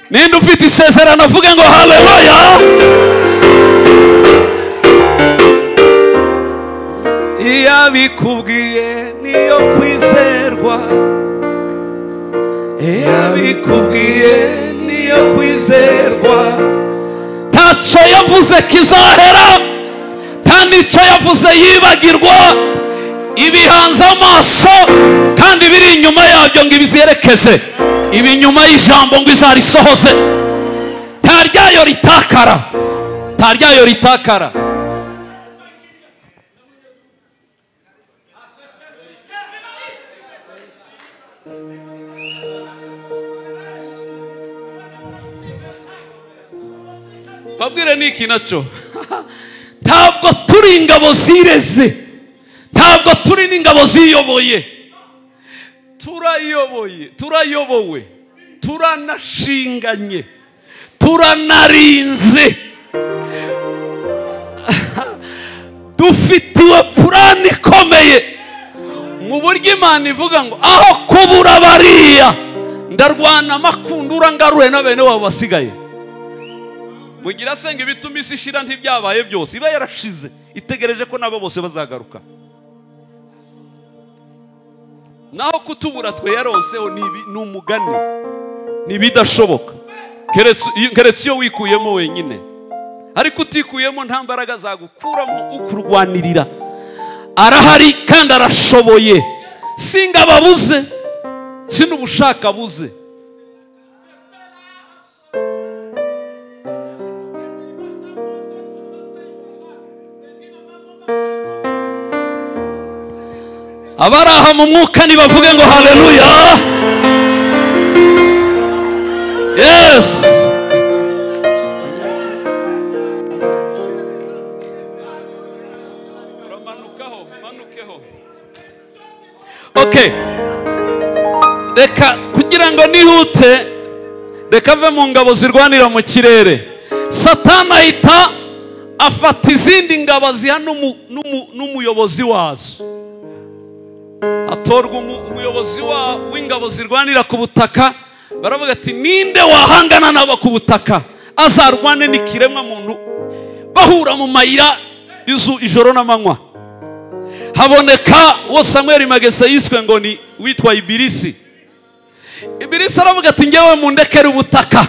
[SPEAKER 1] Ninde ufite isezerano avuge ngo haleluya. Iyabikubwiye niyo kwizerwa, iyabikubwiye niyo kwizerwa. Ntacyo yavuze kizahera, nta n'icyo yavuze yibagirwa. Ibihanze amaso kandi biri inyuma yabyo ngo ibizerekeze, ibinyuma y'ijambo ngo izarisohoze. Nta ryayo ritakara, nta ryayo ritakara. Babwire niki nacyo, ntabwo turi ingabo zireze, ntabwo turi n'ingabo ziyoboye. Turayoboye, turayobowe, turanashinganye, turanarinze, dufitiwe purani ikomeye. Mu buryo Imana ivuga ngo aho kubura bariya ndarwana amakundura ngaruhe na bene wabo basigaye. Mugira senga ibituma isi ishira ntibyabaye byose, iba yarashize itegereje ko nabo bose bazagaruka. Naho kutubura twe yaronseho ni umugani, ni bidashoboka keretse iyo wikuyemo wenyine. Ariko utikuyemo nta mbaraga zagukuramo. Ukurwanirira arahari kandi arashoboye. Singa babuze, sinubushaka buze. Abaraha mu mwuka nibavuge ngo haleluya. Yes. Okay. Reka kugira ngo nihute, reka ve mu ngabo zirwanira mu kirere. Satani ahita afata izindi ngabo ziha n'umuyobozi wazo. Atorwa umuyobozi w'ingabo zirwanira ku butaka. Baravuga ati ninde wahangana nabo ku butaka, azarwane n'ikiremwa muntu bahura mu mayira ijoro n'amanywa. Haboneka uwo Samuel Magesa yiswe ngo ni witwa Ibirisi. Ibirisi aravuga ati ngewe mundekere ubutaka,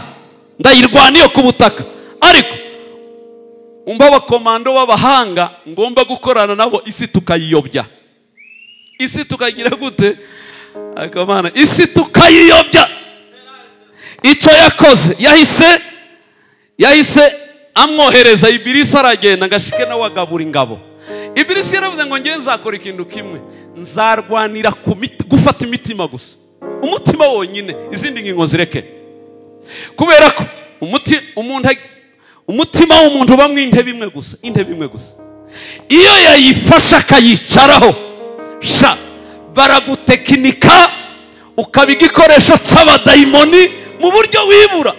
[SPEAKER 1] ndayirwaniye ku butaka, ariko umva abakomando b'abahanga ngomba gukorana nabo, isi tukayiyobya. Isi tukagira gute? Akamana, isi tukayiyobya. Icyo yakoze yahise Amwohereza Ibilisi aragenda ngashike nawe agabura ingabo. Ibilisi yaravuze ngo ngiye nzakora ikintu kimwe, nzarwanira gufata imitima gusa, umutima wonyine, izindi ngingo zireke. Kubera ko umutima w'umuntu uba mu intebe imwe gusa, intebe imwe gusa. Iyo yayifashe akayicaraho, sha baragutekinika ukaba igikoresho cy'abadayimoni mu buryo wibura.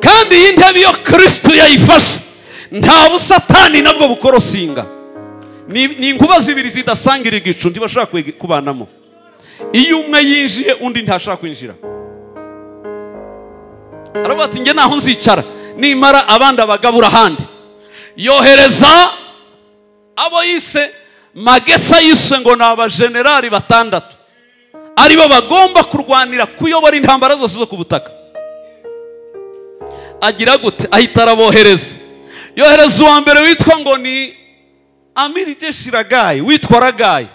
[SPEAKER 1] Kandi iyi ntebe iyo Kristo yayifashe nta busatani nabwo bukorosinga. Ni inkuba zibiri zidasangira igicu, ntibashobora kubanamo. Iyo umwe yinjiye undi ntashaka kwinjira. Aravuga ati nge naho nzicara nimara abandi abagabura ahandi. Yohereza abo yise magesa, yiswe ngo ni abajenerali 6 aribo bagomba kurwanira kuyobora intambara zose zo ku butaka. Agira gute? Ahita arabohereza. Yohereza uwa mbere witwa ngo ni Amiri Jeshi Ragayi, witwa Ragayi,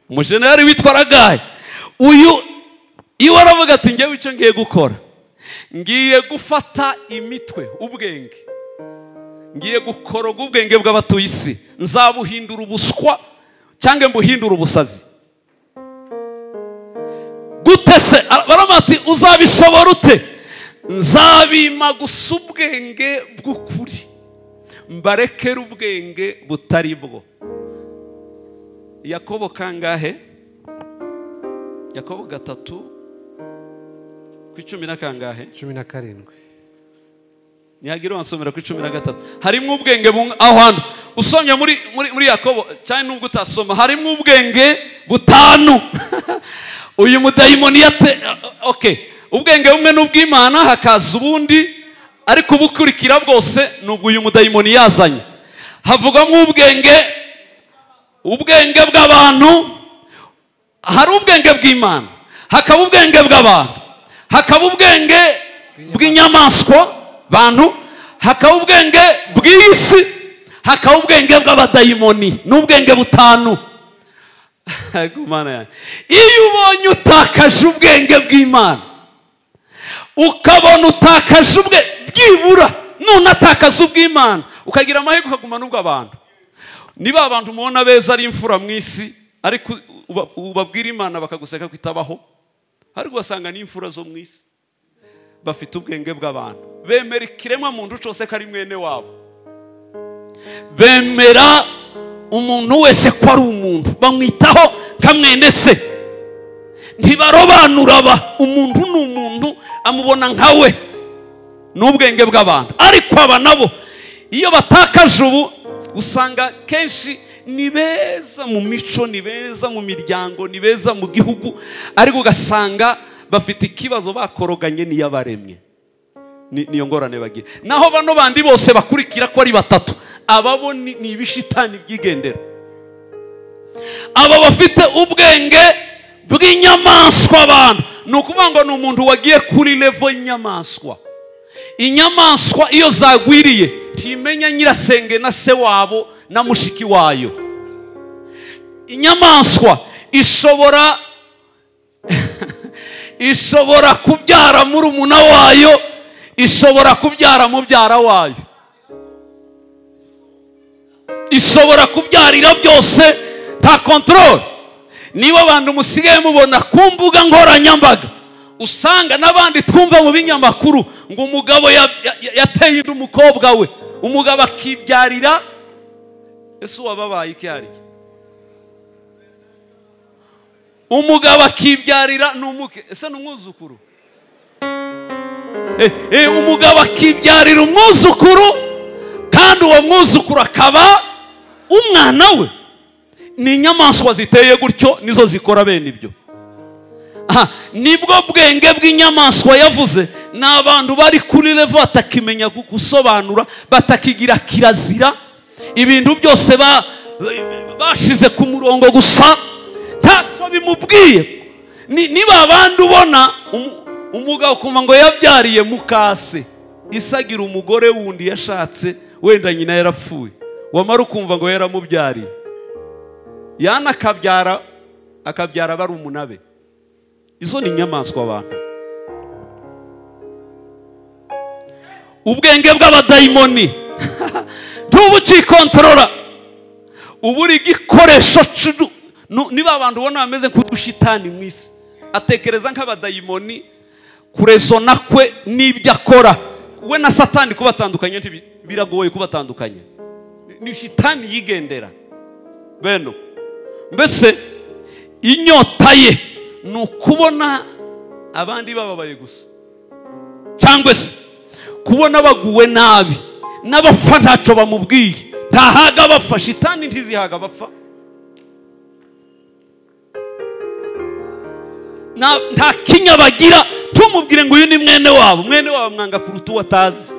[SPEAKER 1] umujenerali witwa Ragayi. Uyu iwe aravuga ati ngewe icyo ngiye gukora, ngiye gufata imitwe, ubwenge, ngiye gukoroga ubwenge bw'abatuye isi, nzabuhindura ubuswa cyangwa mbuhindura ubusazi. Gute se? Baravuga ati uzabishobora ute? Nzabima gusa ubwenge bw'ukuri, mbarekere ubwenge butari bwo. Yakobo kangahe? Yakobo 3:10 na kangahe?
[SPEAKER 2] 17.
[SPEAKER 1] Nihagira wansomera ku 13. Harimo ubwenge aho hantu usomye muri Yakobo cyane nubwo utasoma, harimo ubwenge butanu. Uyu mudayimoni yate okay, ubwenge bumwe n'ubw'Imana hakaza ubundi, ariko ubukurikira bwose nubwo uyu mudayimoni yazanye. Havugamo ubwenge bw'abantu, hari ubwenge bw'Imana, hakaba ubwenge bw'abantu, hakaba ubwenge bw'inyamaswa bantu, hakaba ubwenge bw'isi, hakaba ubwenge bw'abadayimoni. N'ubwenge butanu. Iyo ubonye utakaje ubwenge bw'Imana, ukabona utakaje ubwe byibura, none atakaza ubw'Imana, ukagira amahirwe ukaguma n'ubw'abantu. Niba abantu mubona beza ari imfura mu isi, ariko ubabwira Imana bakaguseka ko itabaho, ariko ugasanga ni imfura zo mu isi bafite ubwenge bw'abantu, bemera ikiremwa muntu cyose ko ari mwene wabo, bemera umuntu wese ko ari umuntu, bamwitaho nka mwene se, ntibarobanura ba umuntu ni umuntu, amubona nkawe. N'ubwenge bw'abantu. Ariko aba nabo iyo batakaje ubu, usanga kenshi ni beza mu mico, ni beza mu miryango, ni beza mu gihugu, ariko ugasanga bafite ikibazo bakoroganye n'iyabaremye. Niyo ngorane bagira. Naho bano bandi bose bakurikira ko ari batatu, ababo ni ibishitani byigendera. Aba bafite ubwenge bw'inyamaswa abantu, ni ukuvuga ngo ni umuntu wagiye kuri level y'inyamaswa. Inyamaswa iyo zagwiriye ntimenya nyirasenge na se wabo na mushiki wayo. Inyamaswa ishobora kubyara murumuna wayo, ishobora kubyara mubyara wayo, ishobora kubyarira byose, nta control. Niba abantu musigaye mubona ku mbuga nkoranyambaga, usanga n'abandi twumva mu binyamakuru ngo umugabo yateye inda umukobwa we, umugabo akibyarira. Ese wababaye iki hariya? Umugabo akibyarira n'umuke, ese n'umwuzukuru? Umugabo akibyarira umwuzukuru, kandi uwo mwuzukuru akaba umwana we. Ni inyamaswa ziteye gutyo nizo zikora bene ibyo. Nibwo bwenge bw'inyamaswa yavuze. Ni abantu bari kuri level batakimenya gusobanura, batakigira kirazira, ibintu byose bashize ku murongo gusa ntacyo bimubwiye. Niba abandi ubona umugabo kumva ngo yabyariye mukase, isagira umugore wundi yashatse, wenda nyina yarapfuye, wamara ukumva ngo yaramubyariye, yana akabyara bari umunabe. Izo ni inyamaswa abantu. Ubwenge bw'abadayimoni ntubukikontorora, uburi igikoresho. Niba abantu ubona bameze nk'udushitani mu isi, atekereza nk'abadayimoni, kurezona kwe n'ibyo akora we na Satani kubatandukanye biragoye kubatandukanya. Ni shitani yigendera beno. Mbese inyota ye ni ukubona abandi bababaye gusa, cyangwa se kubona baguwe nabi n'abapfa ntacyo bamubwiye, ntahaga bapfa. Shitani ntizihaga bapfa, nta kinya bagira. Tumubwire ngo uyu ni mwene wabo, mwene wabo mwanga kuruta uwo atazi.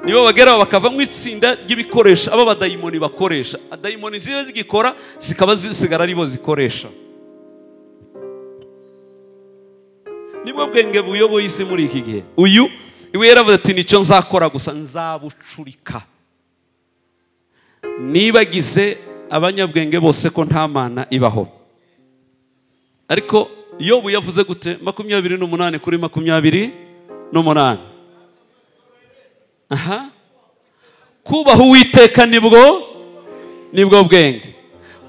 [SPEAKER 1] Nibo bageraho bakava mu itsinda ry'ibikoresho aba badayimoni bakoresha. Adayimoni zibe zigikora zikaba zisigara aribo zikoresha. Nibwo bwenge buyoboye isi muri iki gihe. Uyu iwe yaravuze ati nicyo nzakora gusa, nzabucurika. Nibagize abanyabwenge bose ko nta mana ibaho. Ariko Yobu yavuze gute? 28 kuri 28. Aha, kubaha Uwiteka nibwo bwenge,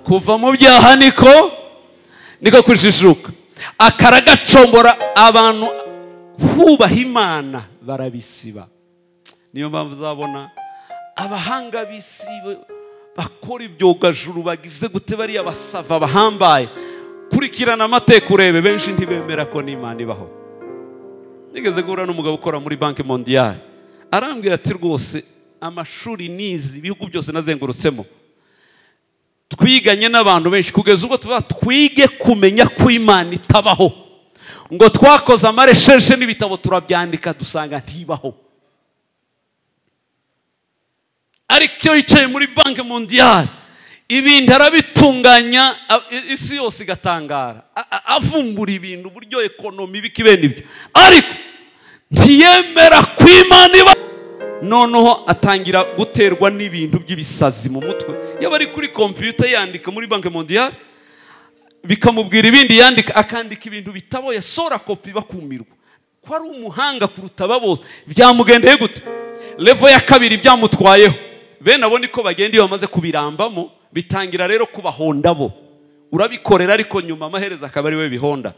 [SPEAKER 1] kuva mu byaha niko kujijuka. Akaragacombora abantu kubaha Imana barabisiba. Niyo mpamvu uzabona abahanga b'isi bakora ibyogajuru bagize gute, bariya basava bahambaye. Kurikirana amateka urebe, benshi ntibemera ko n'Imana ibaho. Nigeze guhura n'umugabo ukora muri Banki Mondiale, arambwira ati rwose amashuri nizi ibihugu byose nazengurutsemo, twiganye n'abantu benshi kugeza ubwo tuba twige kumenya ko Imana itabaho. Ngo twakoze amaresheje n'ibitabo turabyandika dusanga ntibaho. Ariko iyo yicaye muri Banki Mondiale ibintu arabitunganya, isi yose igatangara, avumbura ibintu uburyo ekonomi bikibene ibyo, ariko ntiyemera ko Imana iba. Noneho atangira guterwa n'ibintu by'ibisazi mu mutwe. Yaba ari kuri kompiyuta yandika muri Banki Mondiale, bikamubwira ibindi yandika, akandika ibintu bitabo yasora kopi bakumirwa. Ko ari umuhanga kuruta aba bose, byamugendeye gute? Levo ya kabiri byamutwayeho. Bene abo niko bagenda iyo bamaze kubirambamo, bitangira rero kubahonda bo. Urabikorera ariko nyuma amaherezo akaba ari we bihonda.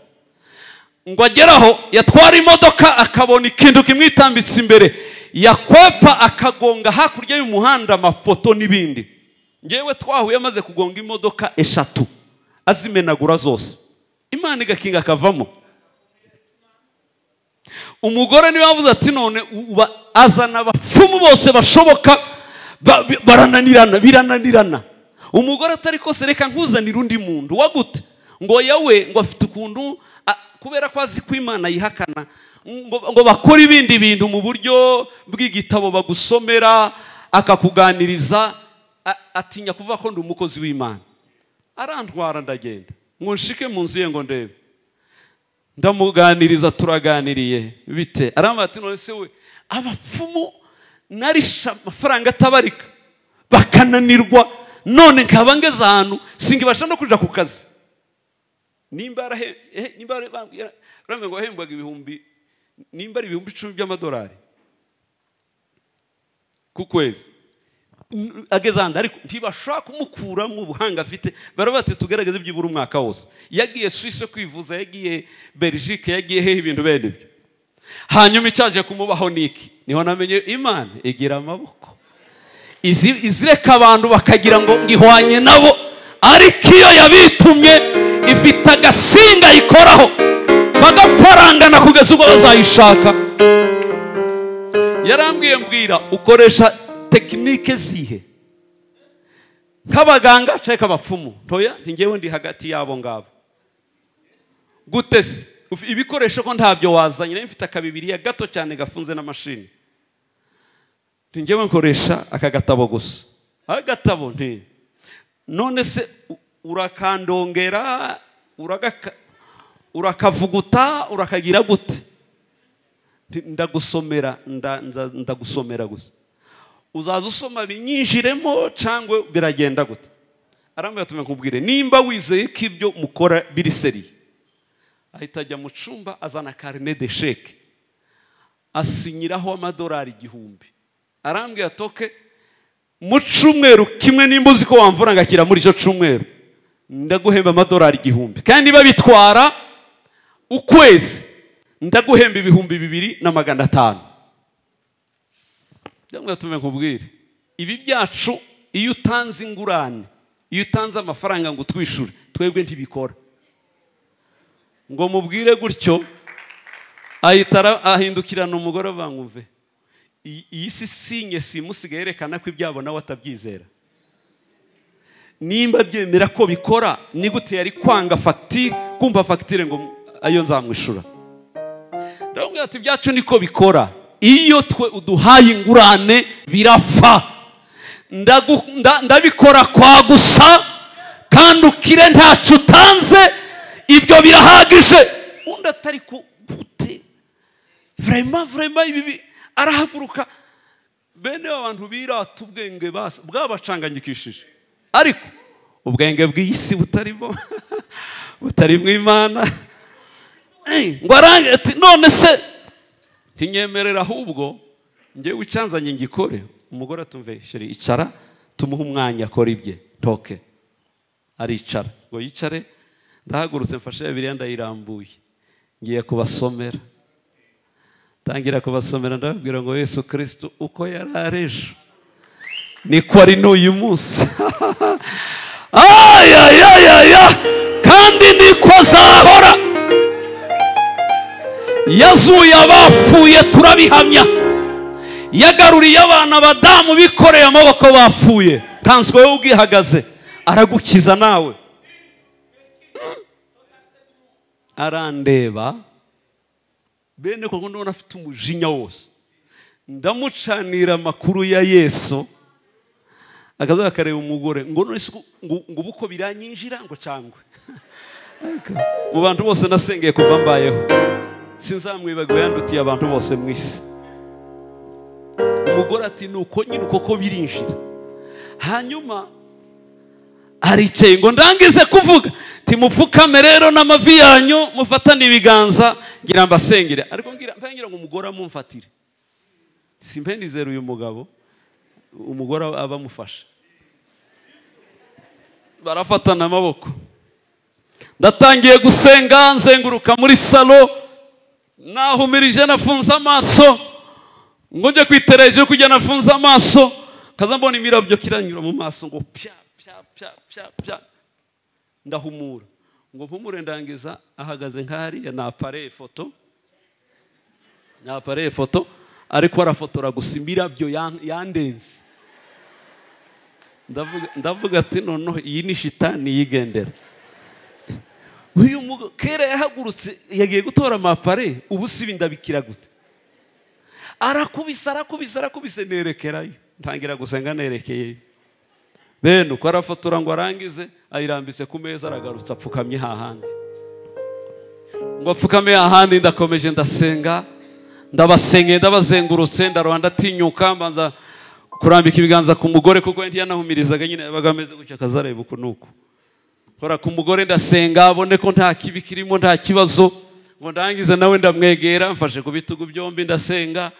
[SPEAKER 1] Ngo ageraho yatwara imodoka akabona ikintu kimwitambitse imbere, yakwepa akagonga hakurya y'umuhanda amapoto n'ibindi. Ngewe twahuye amaze kugonga imodoka 3 azimenagura zose, Imana igakinga akavamo. Umugore niwe wavuze ati none azana abapfumu bose bashoboka, barananirana, birananirana. Umugore atari kose reka nkuzanira undi muntu wagute, ngo yawe ngo afite ukuntu kubera ko azi ko Imana yihakana, ngo bakora ibindi bintu mu buryo bw'igitabo bagusomera akakuganiriza, atinya kuvuga ko ndi umukozi w'Imana. Arantwara ndagenda ngo nshike mu nzu ye ngo ndebe, ndamuganiriza, turaganiriye bite. Arambwira ati none se we abapfumu narisha amafaranga atabarika bakananirwa, none nkaba ngeze ahantu singibasha no kuja ku kazi. Nimba ngo wahembwaga ibihumbi, nimba ari 10,000 by'amadolari ku kwezi, ageze ahandi ariko ntibashaka kumukuramo ubuhanga afite. Baravuga ati tugerageze byibura umwaka wose. Yagiye Suisse kwivuza, yagiye Belgique, yagiye hehe, ibintu bene ibyo. Hanyuma icyaje kumubaho niki? Niho namenye Imana igira amaboko, izireka abantu bakagira ngo ngihwanye nabo, ariko iyo yabitumye ifite agasinga ikoraho bagafarangana kugeza ubwo bazayishaka. Yarambwiye mbwira ukoresha tekinike zihe? Nk'abaganga cyangwa abapfumu? Ntoya ngewe ndi hagati yabo ngabo. Gute se? Ibikoresho ko ntabyo wazanye, nari mfite akabibiriya gato cyane gafunze n'amashini. Ngewe nkoresha aka gatabo gusa. Agatabo nti none se urakandongera, urakavuguta, urakagira gute? Ndagusomera, ndagusomera gusa. Uzaza usoma binyinjiremo cyangwa biragenda gute? Arambwira ati nkubwire nimba wizeye ko ibyo mukora biri seriye, Ahita ajya mu cumba azana carnet de chèque, asinyiraho amadolari 1000. Arambwira toke mu cumweru kimwe nimba uzi ko wamvura ngakira muri ico cumweru ndaguhemba amadolari 1000, kandi babitwara ukwezi ndaguhemba 2500. Ndamwe tume nkubwire ibi byacu, iyo utanze ingurane, iyo utanze amafaranga ngo twishure, twebwe ntibikora. Ngo mubwire gutyo ahita ahindukirana umugore avangumve iyi si sinye simusigaye yerekana ko ibyabo nawe atabyizera. Nimba byemera ko bikora ni gute yari kwanga facture, kumva facture ngo ayo nzamwishura. Ndamubwira ati byacu niko bikora, iyo twe uduhaye ingurane birapfa, ndabikora kwa gusa kandi ukire ntacu utanze, ibyo birahagije. Undi atari gute vraiment ibi arahaguruka. Bene abantu birata ubwenge bwabacanganyikishije, ariko ubwenge bw'isi butarimo butarimo Imana. Ngo arange ati none se tinyemerera ahubwo ngewe wicanzanye ngikore. Umugore atumve sheri icara tumuhe umwanya akora ibye toke. Aricara ngo yicare, ndahagurutse mfashe Bibiliya ndayirambuye ngiye kubasomera. Tangira kubasomera ndababwira ngo Yesu Kristo uko yarareje niko ari n'uyu munsi. Ayayayaya, kandi niko azahora. Yazuye abapfuye turabihamya, yagaruriye abana badamu bikoreye amaboko bapfuye, kanswe wowe ubwihagaze aragukiza nawe. Arandeba bene koko ndabona afite umujinya wose, ndamucanira amakuru ya Yesu. Akaza akareba umugore ngo none ngo ubuko biranyinjira ngo cangwe. Mu bantu bose nasengeye kuva mbayeho sinzamwibagiwe, yandutiye abantu bose mu isi. Umugore ati nuko nyine uko ko birinjira. Hanyuma aricaye ngo ndangize kuvuga timupfukame rero n'amavi yanyu mufatane ibiganza ngira mbasengere. Ariko ngira ngo umugore amumfatire, simpe nizera uyu mugabo, umugore abamufasha. Barafatana amaboko, ndatangiye gusenga nzenguruka muri salo, nahumirije nafunze amaso ngo njye kwitereje kujya nafunze amaso, kaza mbona imirabyo kiranyura mu maso ngo pya pya pya pya pya. Ndahumura ngo mpumure ndangiza ahagaze nk'hariya na appareil photo, ariko arafotora gusa imirabyo yandenze. Ndavuga ati noneho iyi ni shitani yigendera. Uyu kera yahagurutse yagiye gutora amapare, ubu si ndabikira gute? Arakubise arakubise arakubise, nerekerayo ntangira gusenga nerekeye. Bene uko arafotora ngo arangize ayirambise ku meza, aragarutse apfukamye hahandi. Ngo apfukame hahandi, ndakomeje ndasenga, ndabasengeye ndabazengurutse, ndarwanda atinyuka mbanza kurambika ibiganza ku mugore kuko ntiyanahumirizaga nyine yabaga ameze gutya akazareba uko nuko. Kora ku mugore ndasenga abone ko nta kibi kirimo nta kibazo, ngo ndangize nawe ndamwegera mfashe ku bitugu byombi ndasenga,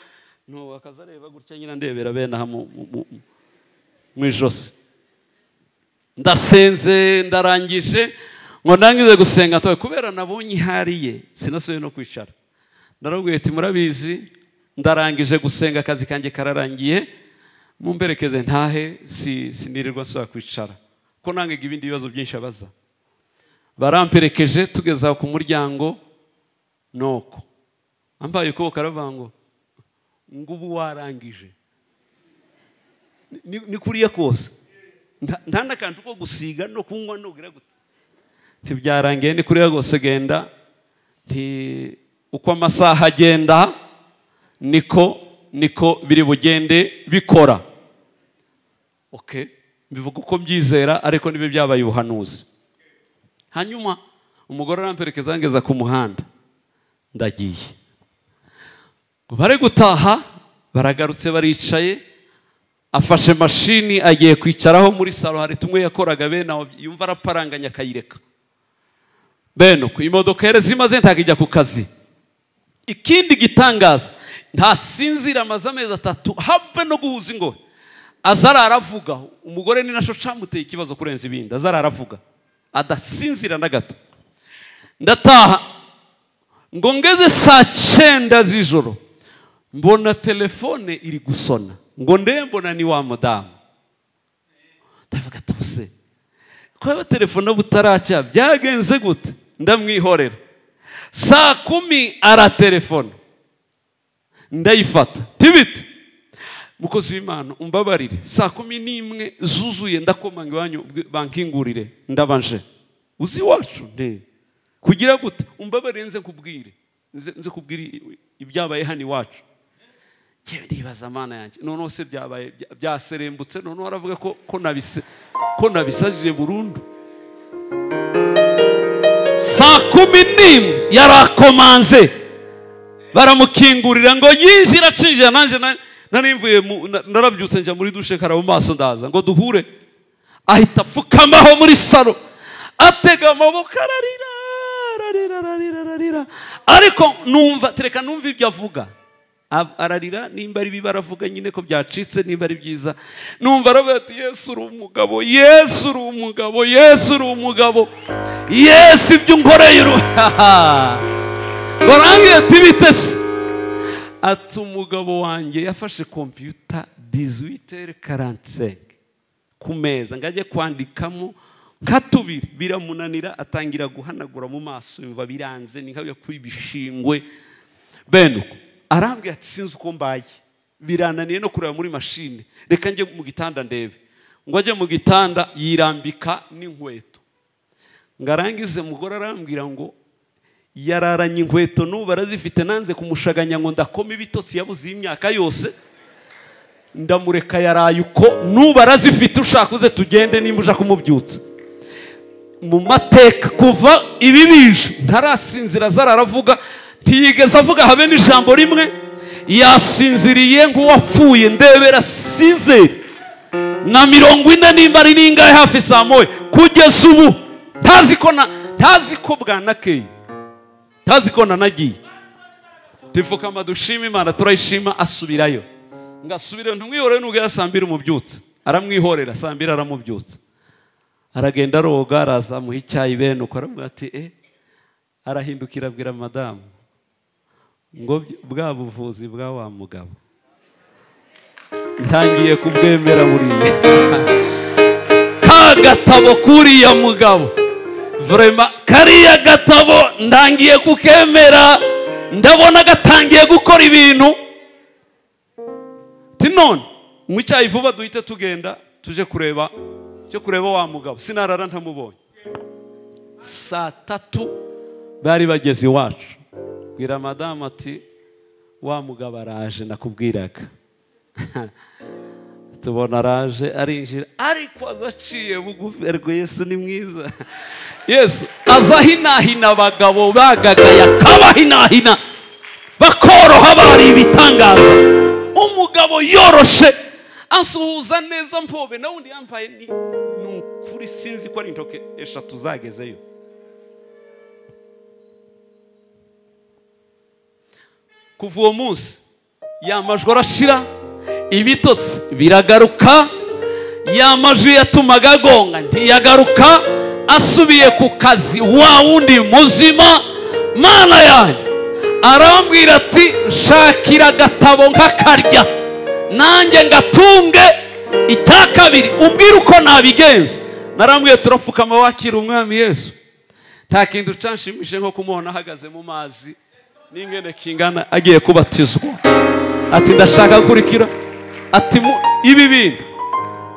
[SPEAKER 1] no akazareba gutya nyine ndebera bene aha mu ijosi. Ndasenze ndarangije, ngo ndangize gusenga toye kubera nabonye ihariye sinasuye no kwicara. Ndarabwiye ati murabizi ndarangije gusenga akazi kanjye kararangiye, mumberekeze ntahe sinirirwa nsubira kwicara ko nangega ibindi bibazo byinshi abaza. Baramperekeje tugeza ku muryango, nuko ambaye ukuboko aravuga ngo ubu warangije ni kuriya kose nta n'akantu ko gusiga no kunywa no kugira gute. Ntibyarangiye ni kuriya rwose genda. Nti uko amasaha agenda niko biri bugende bikora. Okay, mbivuga uko mbyizera ariko nibe byabaye ubuhanuzi. Hanyuma umugore aramperekeza angeza ku muhanda, ndagiye. Bari gutaha baragarutse baricaye, afashe mashini agiye kwicaraho muri salo, hari tumwe yakoraga bene aho yumva araparanganya akayireka. Bene uko imodoka yari zimaze ntakijya ku kazi. Ikindi gitangaza, ntasinzira amaze amezi 3 habe no guhuza ingohe. Azara aravuga, umugore ni nasho camuteye ikibazo kurenza ibindi. Azara aravuga adasinzira na gato. Ndataha ngo ngeze saa 9 z'ijoro mbona telefone iri gusona, ngo ndembona ni wa mudamu. Ndavuga tuse ko telefone butaracya byagenze gute? Ndamwihorera. Saa 10 aratelefone, ndayifata tibite mukozi w'Imana umbabarire, saa 11 zuzuye ndakomanga iwanyu bankingurire, ndabanje uzi wacu nde kugira gute, umbabarire nze nkubwire, nze kubwira ibyabaye hano iwacu. Cyewe ndibaza Mana yanjye, none se byabaye byaserembutse, none aravuga ko ko nabisajije burundu. Saa 11 yarakomanze, baramukingurira ngo yinjira acinjira. Nanje narimvuye narabyutse njya muri dushe karaba maso ndaza ngo duhure, ahita apfukamaho muri salo atega amaboko ararira ararira ararira ararira. Ariko numva tereka numva ibyo avuga, ararira nimba ari biba aravuga nyine ko byacitse, nimba ari byiza. Numva aravuga ati Yesu uri umugabo, Yesu uri umugabo, Yesu uri umugabo, Yesu ibyo unkoreye uru. Barangiye ati bitese, ati umugabo wanjye yafashe kompiyuta 18:45 ku meza ngo ajye kwandikamo nka tubiri, biramunanira atangira guhanagura mu maso, yumva biranze ni nka kwibishingwe. Bene uko arambwira ati sinzi uko mbaye, birananiye no kureba muri mashine, reka njye mu gitanda ndebe. Ngo ajye mu gitanda yirambika n'inkweto, ngarangize mugore arambwira ngo yararanye inkweto n'ubu arazifite, nanze kumushaganya ngo ndakoma ibitotsi yabuze imyaka yose, ndamureka yaraye uko n'ubu arazifite, ushaka uze tugende nimba uja kumubyutsa. Mu mateka kuva ibi bije ntarasinzira azararavuga, ntiyigeze avuga habe n'ijambo rimwe, yasinziriye nk'uwapfuye. Ndebera sizeri na 40 nimba ari ningahe hafi saa 1 kugeza ubu ntazi ko bwanakeye, ntazi ko nanagiye. Tifukama dushima Imana, turayishima. Asubirayo ngasubirayo, ntumwihorere nubwo yasambira umubyutsa, aramwihorera sambira aramubyutsa, aragenda aroga araza amuha icyayi. Bene uko aramubwira ati arahindukira abwira madamu ngo bwa buvuzi bwa wa mugabo ntangiye kubwemera buriya ka gatabo kuriya mugabo vraiment kariya gatabo ndangiye kukemera, ndabona gatangiye gukora ibintu. Ati none mu vuba duhite tugenda tuje kureba cyo kureba wa mugabo, sinarara ntamubonye. Saa 3 bari bageze iwacu, bwira madamu ati wa mugabo araje nakubwiraga. Tubona araje arinjira, ariko azaciye bugufi. Ariko Yesu ni mwiza. Yesu azahinahina abagabo bagagaya akabahinahina bakoroha bari ibitangaza. Umugabo yoroshe ansuhuza neza mpobe, na wundi yambaye ni nukuri sinzi ko ari intoke 3 zagezeyo. Kuva uwo munsi yamajwi arashira, ibitotsi biragaruka, yamajwi yatumaga agonga ntiyagaruka, asubiye ku kazi wa wundi muzima. Mana yanjye arambwira ati nshakira agatabo nkakarya nanjye ngatunge. Icya kabiri umbwire uko nabigenza. Narambwiye turapfukama wakira umwami Yesu. Nta kintu canshimishije nko kumubona ahagaze mu mazi n'ingene kingana agiye kubatizwa. Ati ndashaka gukurikira. Ati ibi bintu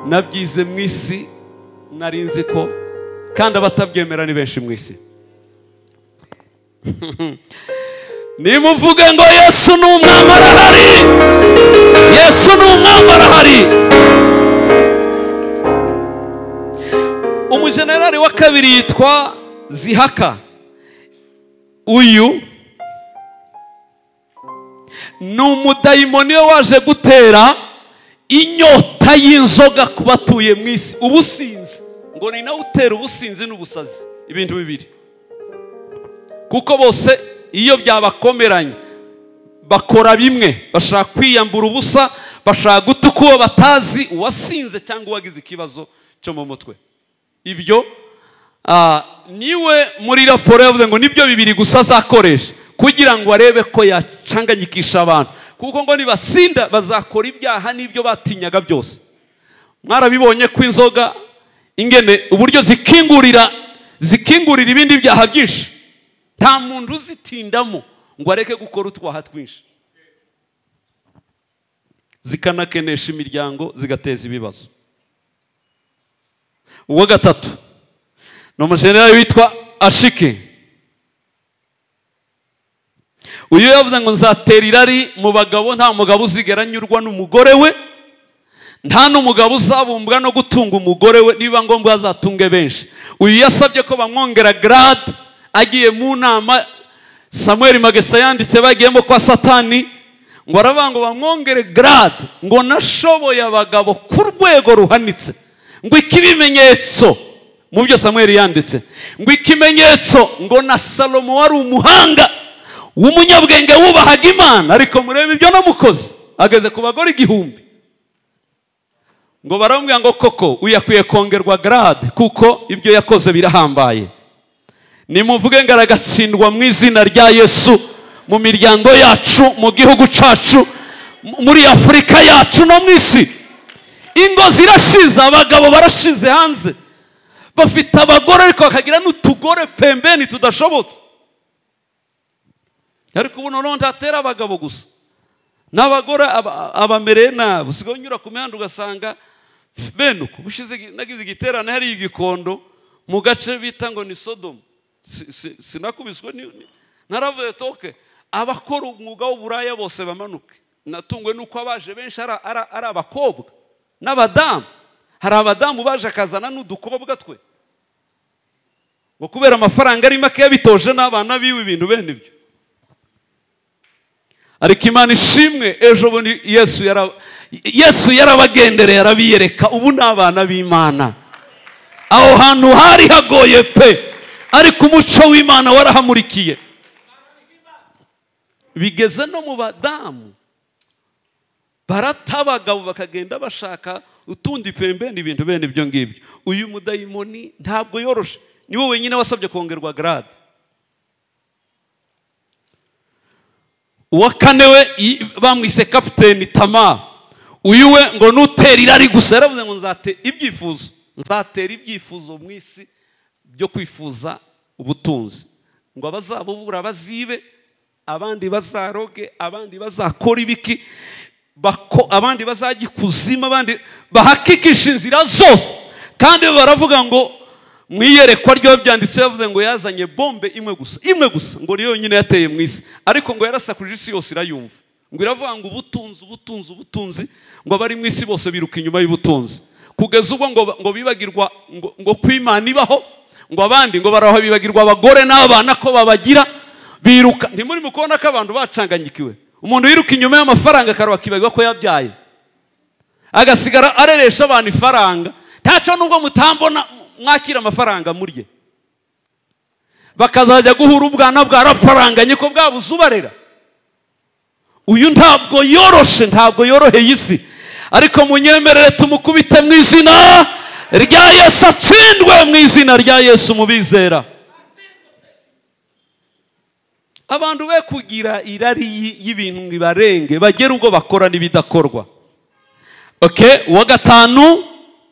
[SPEAKER 1] nabyize mu isi narinzi ko kandi abatabyemera ni benshi mu isi. Nimuvuge ngo Yesu ni umwami arahari, Yesu ni umwami arahari. Umujenerali wa kabiri yitwa Zihaka. Uyu ni umudayimoni waje gutera inyota y'inzoga ku batuye mu isi, ubusinzi. Ngo ni nawe utera ubusinzi n'ubusazi, ibintu bibiri. Kuko bose iyo byabakomeranye bakora bimwe, bashaka kwiyambura ubusa, bashaka gutuka uwo batazi, uwasinze cyangwa uwagize ikibazo cyo mu mutwe. Ibyo niwe muri raporo yavuze ngo nibyo bibiri gusa azakoresha kugira ngo arebe ko yacanganyikisha abantu, kuko ngo nibasinda bazakora ibyaha n'ibyo batinyaga byose. Mwarabibonye ko inzoga ingene uburyo zikingurira ibindi byaha byinshi. Nta muntu uzitindamo ngo areke gukora utwaha twinshi. Zikanakenesha imiryango, zigateza ibibazo. Uwa gatatu ni umujenerali witwa Ashike. Uyu yavuze ngo nzatera irari mu bagabo, nta mugabo uzigera anyurwa n'umugore we, nta n'umugabo uzabumbwa no gutunga umugore we, niba ngombwa azatunge benshi. Uyu yasabye ko bamwongera grade, agiye mu nama Samuel Magesa yanditse bagiyemo kwa Satani, ngo aravuga ngo bamwongere grade, ngo nashoboye abagabo ku rwego ruhanitse. Ngo ikibimenyetso mu byo Samuel yanditse, ngo ikimenyetso ngo na Salomo wari umuhanga w'umunyabwenge wubahaga Imana, ariko murebe ibyo namukoze, ageze ku bagore 1000. Ngo baramubwira ngo koko uyakwiye kongerwa grade kuko ibyo yakoze birahambaye. Nimuvuge ngo aragatsindwa mu izina rya Yesu, mu miryango yacu, mu gihugu cacu, muri Afurika yacu no mu isi. Ingo zirashize, abagabo barashize hanze, bafite abagore ariko bakagira n'utugore pembeni tudashobotse. Ariko ubu noneho ntatera abagabo gusa, n'abagore abamereye nabi. Usigaye unyura ku mihanda ugasanga bene uko. Bushize nagize igiterane hariya Igikondo mu gace bita ngo ni Sodomu. Sinakubiswe, naravuye toke abakora umwuga w'uburaya bose bamanuke. Natungwe nuko abaje benshi ari abakobwa n'abadamu. Hari abadamu baje akazana n'udukobwa twe, ngo kubera amafaranga ari make yabitoje n'abana biwe ibintu bene ibyo. Ariko Imana ishimwe, ejo bundi Yesu yarabagendereye arabiyereka, ubu n'abana b'Imana. Aho hantu hari hagoye pe, ariko umuco w'Imana warahamurikiye. Bigeze no mu badamu barata abagabo bakagenda bashaka utundi pembeni, ibintu bene ibyo ngibyo. Uyu mudayimoni ntabwo yoroshe, ni wowe wenyine wasabye kongerwa grade. Uwa kane we bamwise Kapiteni Tama. Uyu we ngo nutera irari gusa, yaravuze ngo nzatera ibyifuzo, nzatera ibyifuzo mu isi byo kwifuza ubutunzi, ngo abazabubura bazibe, abandi bazaroge, abandi bazakora ibiki, abandi bazajya ikuzimu, abandi bahakikisha inzira zose. Kandi baravuga ngo mu iyerekwa ryo byanditse yavuze ngo yazanye bombe imwe gusa, imwe gusa, ngo niyo yonyine yateye mu isi, ariko ngo yarasakuje isi yose irayumva. Ngo iravuga ngo ubutunzi, ubutunzi, ubutunzi, ngo abari mu isi bose biruka inyuma y'ubutunzi, kugeza ubwo ngo bibagirwa ngo kwimana ibaho, ngo abandi ngo baraho bibagirwa abagore n'abana ko babagira, biruka. Ntimuri mu kubona ko abantu bacanganyikiwe. Umuntu yiruka inyuma y'amafaranga akaruha akibagirwa ko yabyaye, agasigara areresha abantu ifaranga. Ntacyo nubwo mutambona mwakira amafaranga murye, bakazajya guhura ubwana bwarafaranganye ko bwabuze ubarera. Uyu ntabwo yoroshe, ntabwo yoroheye isi, ariko munyemerere tumukubite mu izina rya Yesu, atsindwe mu izina rya Yesu mubizera. Abantu be kugira irari y'ibintu ngibarenge, bagera ubwo bakora n'ibidakorwa. Okay, uwa gatanu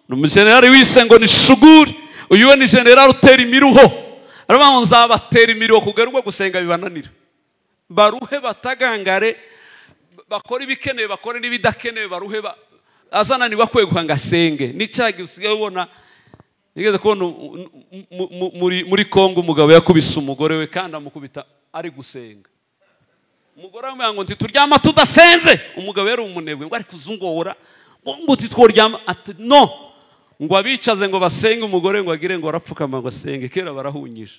[SPEAKER 1] ni umujenerali wise ngo ni Shuguri. Uyu we ni generali utera imiruho. Aravuga ngo nzabatera imiruho kugera ubwo gusenga bibananira, baruhe batagangare, bakora ibikenewe bakore n'ibidakenewe, baruhe azananirwa kweguka ngo asenge. N'icyagihe usigaye ubona, nigeze kubona muri Kongo umugabo yakubise umugore we kandi amukubita ari gusenga. Umugore aramubwira ngo nti turyama tudasenze. Umugabo yari umunebwe, ngo ari kuzungora, ngo titworyama, ati no, ngo abicaze ngo basenge, umugore ngo agire ngo arapfukama ngo asenge. Kera barahunyisha.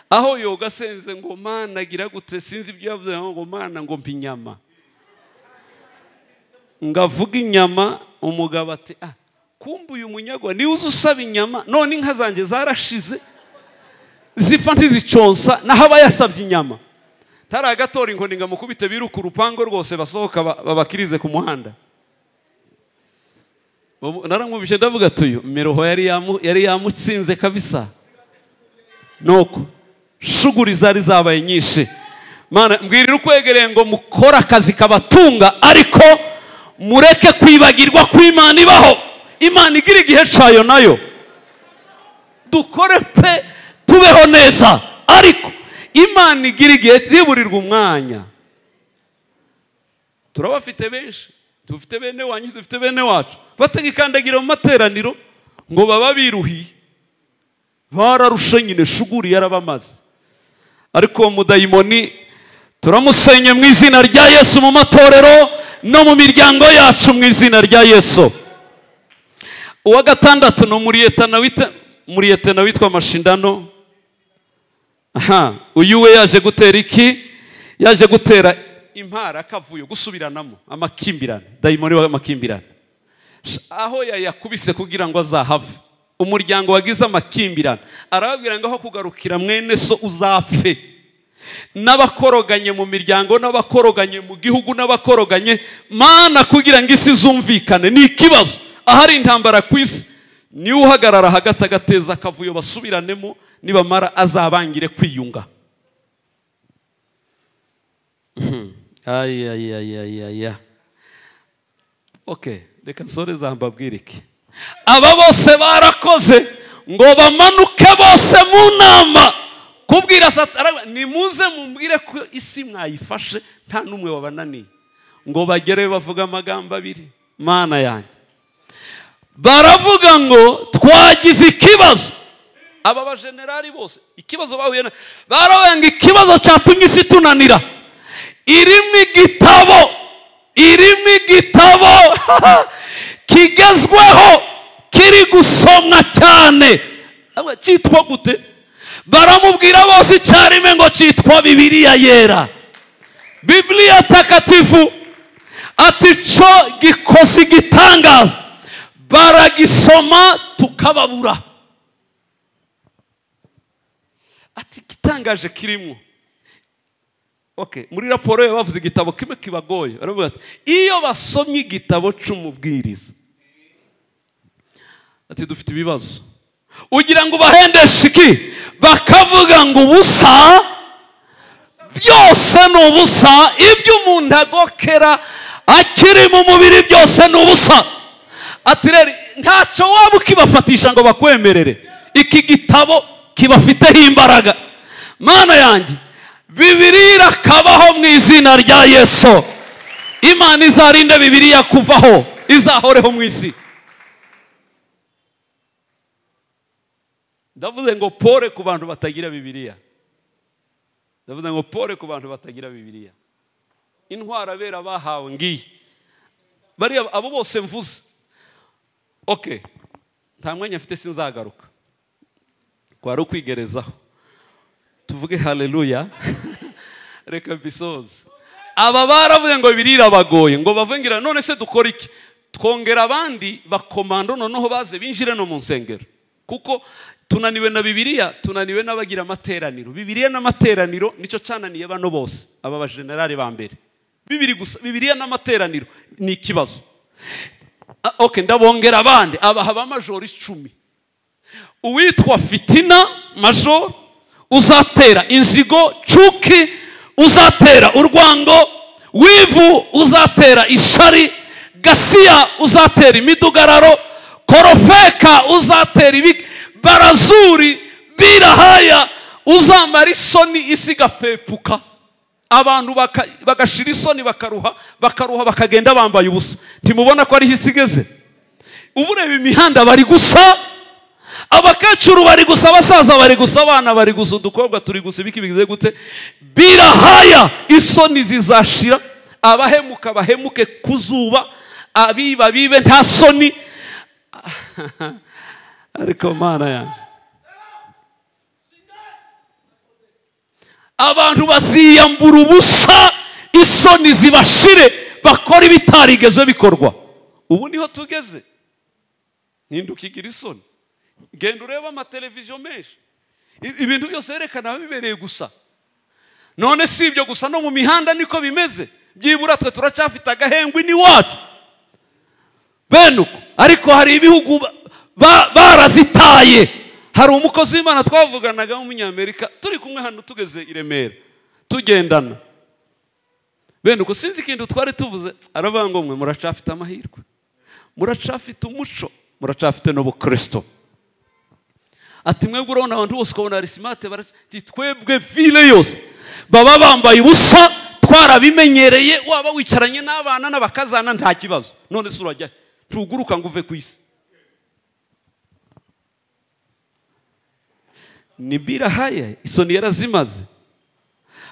[SPEAKER 1] Aho yoga asenze ngo Mana agira gute, sinzi ibyo yavuze, ngo Mana ngo mpa inyama, ngavuga inyama. Umugabo ati ah, kumbe uyu munyagwa niwe uza usaba inyama, none inka zanjye zarashize. Zipfa ntiziconsa, naho aba yasabye inyama. Taragatora inkoni ngo amukubite biruka urupango rwose basohoka babakirize ku muhanda. Naramwumvise ndavuga tuyu miroho yari yamutsinze kabisa. Nuko shuguri zari zabaye nyinshi. Mana mbwirira ukwegereye ngo mukora akazi kabatunga, ariko mureke kwibagirwa ko Imana ibaho. Imana igira igihe cyayo nayo. Dukore pe tubeho neza, ariko Imana igira igihe riburirwa umwanya. Turabafite benshi, dufite bene wanyu, dufite bene wacu batagikandagira mu materaniro ngo baba biruhiye, bararushe nyine, shuguri yarabamaze. Ariko mudayimoni turamusenye mu izina rya Yesu, mu matorero no mu miryango yacu mu izina rya Yesu. Uwa gatandatu no muriyetana witwa Mashindano. Aha, uyu we yaje gutera iki? Yaje gutera impara akavuyo, gusubiranamo amakimbirane, dayimoni w'amakimbirane. Aho yayakubise kugira ngo azahave. Umuryango wagize amakimbirane, arababwira ngo aho kugarukira mwene so uzapfe. N'abakoroganye mu miryango, n'abakoroganye mu gihugu, n'abakoroganye mana kugira ngo isi zumvikane ni ikibazo. Ahari intambara ku isi, niwe uhagarara hagati agateza akavuyo basubiranemo, nibamara azabangire kwiyunga. Ay. Okay, reka nsoreze mbabwire iki. Aba bose barakoze ngo bamanuke bose mu nama kubwira Satani, nimuze mumbwire ko isi mwayifashe nta numwe wabananiye. Ngo bagere bavuga amagambo abiri, Mana yanjye. Baravuga ngo twagize ikibazo. Aba bajenerali bose ikibazo bahuye na baravuga ngo ikibazo cyatumye isi tunanira, irimo igitabo kigezweho kiri gusomwa cyane. Cyitwa gute? Baramubwira bose icyarimwe ngo cyitwa Bibiliya yera, Biblia takatifu. Ati cyo gikoze igitangaza, baragisoma tukababura. Ati gitangaje kirimo. Okay, muri raporo ye bavuze igitabo kimwe kibagoye. Baravuga ati iyo basomye igitabo c'umubwiriza, ati dufite ibibazo. Ugira ngo bahendeshe iki? Bakavuga ngo ubusa, byose ni ubusa, ibyo umuntu agokera akiri mu mubiri byose ni ubusa. Ati rero ntacyo waba ukibafatisha ngo bakwemerere, iki gitabo kibafiteho imbaraga. Mana yanjye, Bibiliya irakabaho mu izina rya Yesu. Imana izarinde Bibiliya kuvaho, izahoreho mu isi. Ndavuze ngo pore ku bantu batagira Bibiliya. Ndavuze ngo pore ku bantu batagira Bibiliya. Intwara abera bahawe ngiye. Bariya abo bose mvuze. Okay. Nta mwanya mfite sinzagaruka. Kwari ukwigerezaho. Tuvuge haleluya. Reka mbisoze. Aba baravuze ngo Bibiliya irabagoye, ngo bavugira none se dukora iki? Twongera abandi bakomando noneho baze binjire no mu nsengero. Kuko tunaniwe na Bibiliya, tunaniwe n'abagira amateraniro. Bibiliya n'amateraniro nicyo cananiye bano bose, aba bajenerali ba mbere. Bibiri gusa, Bibiliya n'amateraniro ni ikibazo. Okay, ndabongera abandi abaha ba major 10. Uwitwa Fitina major uzatera inzigo, chuki uzatera urwango, wivu uzatera ishari, gasiya uzatera imidugararo, korofeka uzatera ibiki, barazuri birahaya uzamara isoni isi gapepuka. Abantu bagashira isoni, bakaruha bakagenda bambaye ubusa. Ntimubona ko ari isigeze? Ubu reba imihanda bari gusa, abakecuru bari gusa, abasaza bari gusa, abana bari gusa, udukobwa turi gusa, ibiki bigize gute? Birahaya isoni zizashira, abahemuka bahemuke kuzuba, abiba bibe nta soni. Ariko Mana yanjye, abantu baziyambura ubusa, isoni zibashire, bakora ibitarigeze bikorwa. Ubu niho tugeze. Ninde ukigira isoni? Genda urebe amateleviziyo menshi. Ibintu byose yerekana bibereye gusa. None si ibyo gusa, no mu mihanda niko bimeze. Byibura twe turacyafite agahengwi ni wacu benuko, ariko hari ibihugu barazitaye. Hari umukozi w'Imana twavuganaga w'umunyamerika, turi kumwe hano tugeze i Remera tugendana benuko, sinzi ikintu twari tuvuze, aravuga ngo mwe muracafite amahirwe, muracafite umuco, muracafite n'ubukristo. Ati mwebwe urabona abantu bose ukabona ari smart, barati twebwe ville yose baba bambaye ubusa, twarabimenyereye, waba wicaranye n'abana n'abakazana nta kibazo. None se urajya tuguruka ngo uve ku isi? Ni birahaye isoni yarazimaze.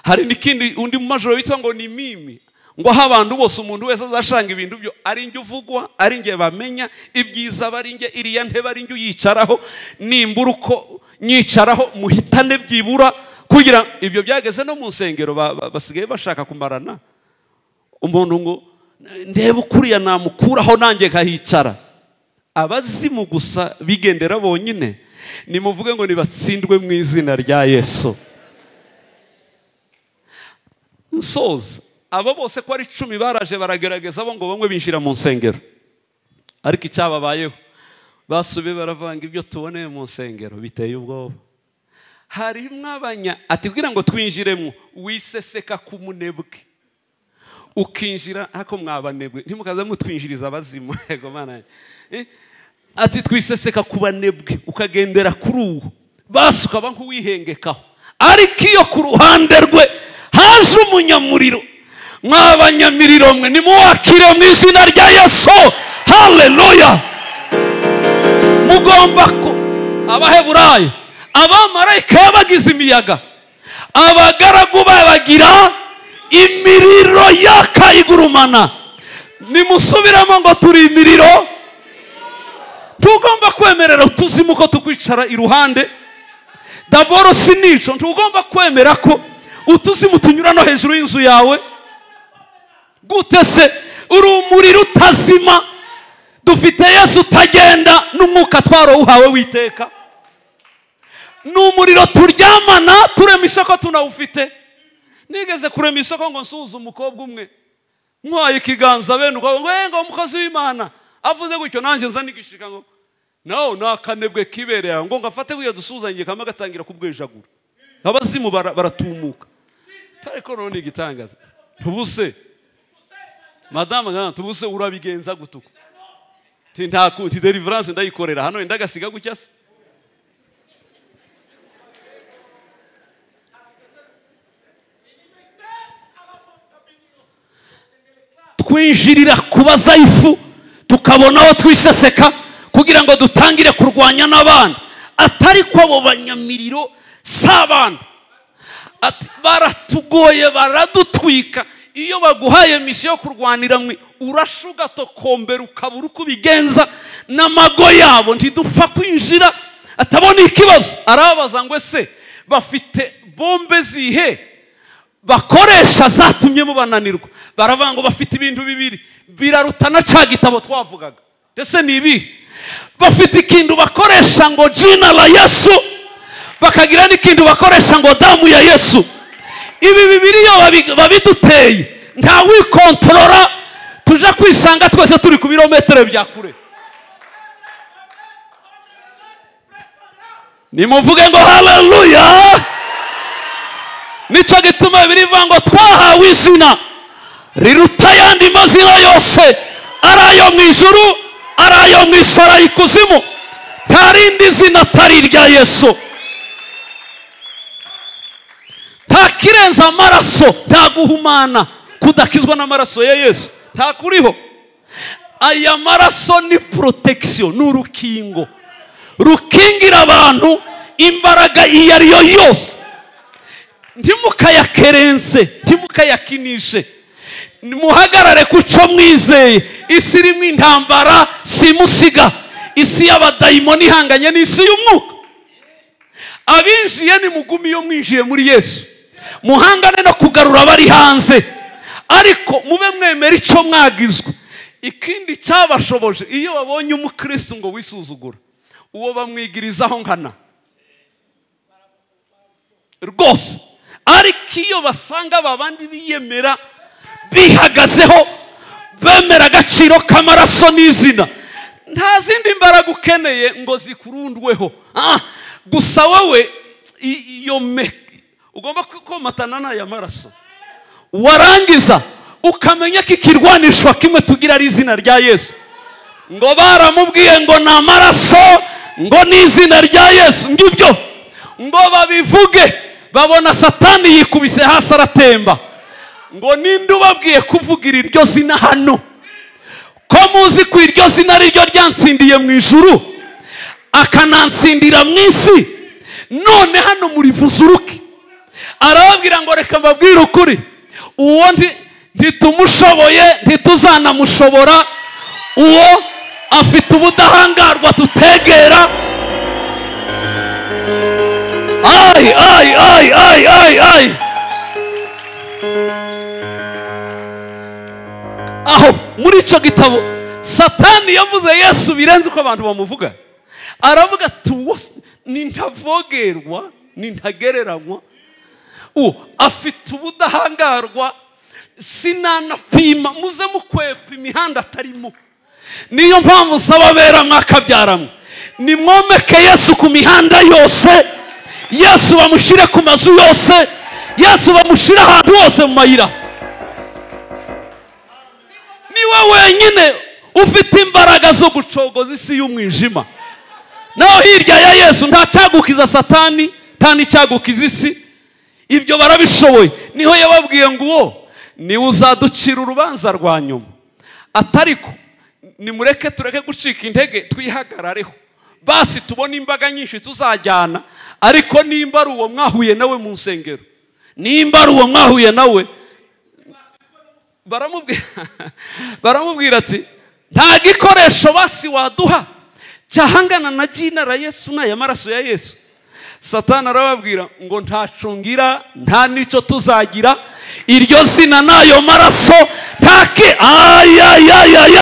[SPEAKER 1] Hari n'ikindi undi mu majoro bitwa ngo ni mimi, ngo aho abantu bose umuntu wese azashanga ibintu byo ari njye uvugwa, ari njye bamenya ibyiza, bari njye iriya ntebe ari njye uyicaraho, nimbura uko nyicaraho muhitane byibura. Kugira ibyo byageze no mu nsengero basigaye bashaka kumarana. Umuntu ngo ndebe ukuriya namukuraho nanjye nkahicara. Abazimu gusa bigendera bonyine. Nimuvuge ngo nibatsindwe mu izina rya Yesu. Nsoza, abo bose ko ari 10 baraje baragerageza bo ngo bamwe binjira mu nsengero, ariko icyababayeho basubiye baravanga ibyo tuboneye mu nsengero biteye ubwoba. Hari mwabanya ati kugira ngo twinjiremo wiseseka ku munebwe ukinjira, hako mwabanebwe ntimukaza mutwinjiriza abazimu. Yego Mana, ati twiseseka ku banebwe ukagendera kuri uwo basuka ba nkuwihengekaho, ariko iyo ku ruhande rwe haje umunyamuriro, mwabanyamiriro mwe nimuwakire mu izina rya Yesu. Haleluya. Mugomba ko Abaheburayo, abamarayika yabagize imiyaga, abagaragu babagira imiriro yaka igurumana. Nimusubiramo ngo turi imiriro. Tugomba kwemerera utuzimu ko tukwicara iruhande. Daboro sinico, ntugomba kwemera ko utuzimu tunyura no hejuru y'inzu yawe. Gute se uri umuriro utazima? Dufite Yesu utagenda n'umwuka twarawuhawe witeka. N'umuriro turyamana turema isoko tunawufite. Nigeze kurema isoko ngo nsuhuze umukobwa umwe, ntwaye ikiganza bene uko ngo umukozi w'Imana avuze gutyo, nanjye nza nigishika ngo no nakanebwe kibereye ngo ngafate kuya dusuzanye kama gatangira kubwejagura. Abazimu baratumuka. Ariko none igitangaza, tubuse madame ngana tubuse urabigenza gutuko. Nta kunti deliverance ndayikorera hano ndagasiga gutya se. Twinjirira kubaza ifu tukabona aho twiseseka kugira ngo dutangire kurwanya n'abana. Atari ko abo banyamiriro sabana ati baratugoye baradutwika. Iyo baguhaye misiyo yo kurwanira mwe urashuga tokombera ukabura uko ubigenza n'amago yabo ntidupfa kwinjira. Atabona ikibazo arabaza ngo ese bafite bombe zihe bakoresha zatumye mubananirwa? Baravuga ngo bafite ibintu bibiri birarutana ca gitabo twavugaga. Ndetse ni ibi, bafite ikintu bakoresha ngo jina la Yesu, bakagira n'ikintu bakoresha ngo damu ya Yesu. Ibi bibiri iyo babiduteye nta wikontorora, tuja kwisanga twese turi ku birometero bya kure. Nimuvuge ngo haleluya. Nicyo gituma birivuga ngo twahawe izina riruta ayandi mazina yose, ari ayo mu ijuru, ari ayo mu isi, ari ay'ikuzimu. Nta rindi zina atari irya Yesu. Nta kirenza amaraso, nta guhumana kudakizwa n'amaraso ya Yesu, nta kuriho. Aya maraso ni protection, ni urukingo rukingira abantu imbaraga iyo ari yo yose. Ntimukayakerense, ntimukayakinishe, muhagarare ku cyo mwizeye. Isi irimo intambara simusiga, isi y'abadayimoni ihanganye n'isi y'umwuka. Abinjiye ni mugumi iyo mwinjiye muri Yesu, muhangane no kugarura abari hanze, ariko mube mwemera icyo mwagizwe. Ikindi cyabashoboje, iyo babonye umukristo ngo wisuzugura, uwo bamwigirizaho nkana. Rwose. Ariko iyo basanga babandi biyemera bihagazeho bemera agaciro k'amaraso n'izina, nta zindi mbaraga ukeneye ngo zikurundweho. Gusa wowe iyo ugomba kwikomatana n'aya maraso, warangiza ukamenya ko ikirwanishwa kimwe tugira ari izina rya Yesu. Ngo baramubwiye ngo ni amaraso, ngo ni izina rya Yesu, ngibyo ngo babivuge, babona Satani yikubise hasi aratemba. Ngo ninde ubabwiye kuvugira iryo zina hano? Ko muzi ko iryo zina ari ryo ryansindiye mu ijuru, akanansindira mu isi, none hano murivuzuruke. Arababwira ngo reka mbabwire ukuri, uwo ntitumushoboye, ntituzanamushobora, uwo afite ubudahangarwa tutegera. Ai ai ai ai ai ai. Aho muri icyo gitabo Satani yavuze Yesu birenze uko abantu bamuvuga. Aravuga ati nintavogerwa, nintagereranywa, afite ubudahangarwa, sinanapima, muze mukwepa imihanda atarimo. Niyo mpamvu nsaba abera mwakabyaramwe, nimwomeke Yesu ku mihanda yose, Yesu bamushyire ku mazu yose, Yesu bamushyire ahantu hose mu mayira. Niwe wenyine ufite imbaraga zo gucogoza isi y'umwijima. Naho hirya ya Yesu nta cyagukiza Satani, nta n'icyagukiza isi, ibyo barabishoboye. Niho yababwiye ngo uwo niwe uzaducira urubanza rwa nyuma, atariko nimureke tureke gucika intege, twihagarareho basi tubone imbaga nyinshi tuzajyana. Ariko nimba ari uwo mwahuye nawe mu nsengero, nimba ari uwo mwahuye nawe, baramubwira ati nta gikoresho basi waduha cyahangana na jina la Yesu n'aya maraso ya Yesu. Satani arababwira ngo ntacungira, nta n'icyo tuzagira, iryo zina n'ayo maraso ntake. Ayayayaya.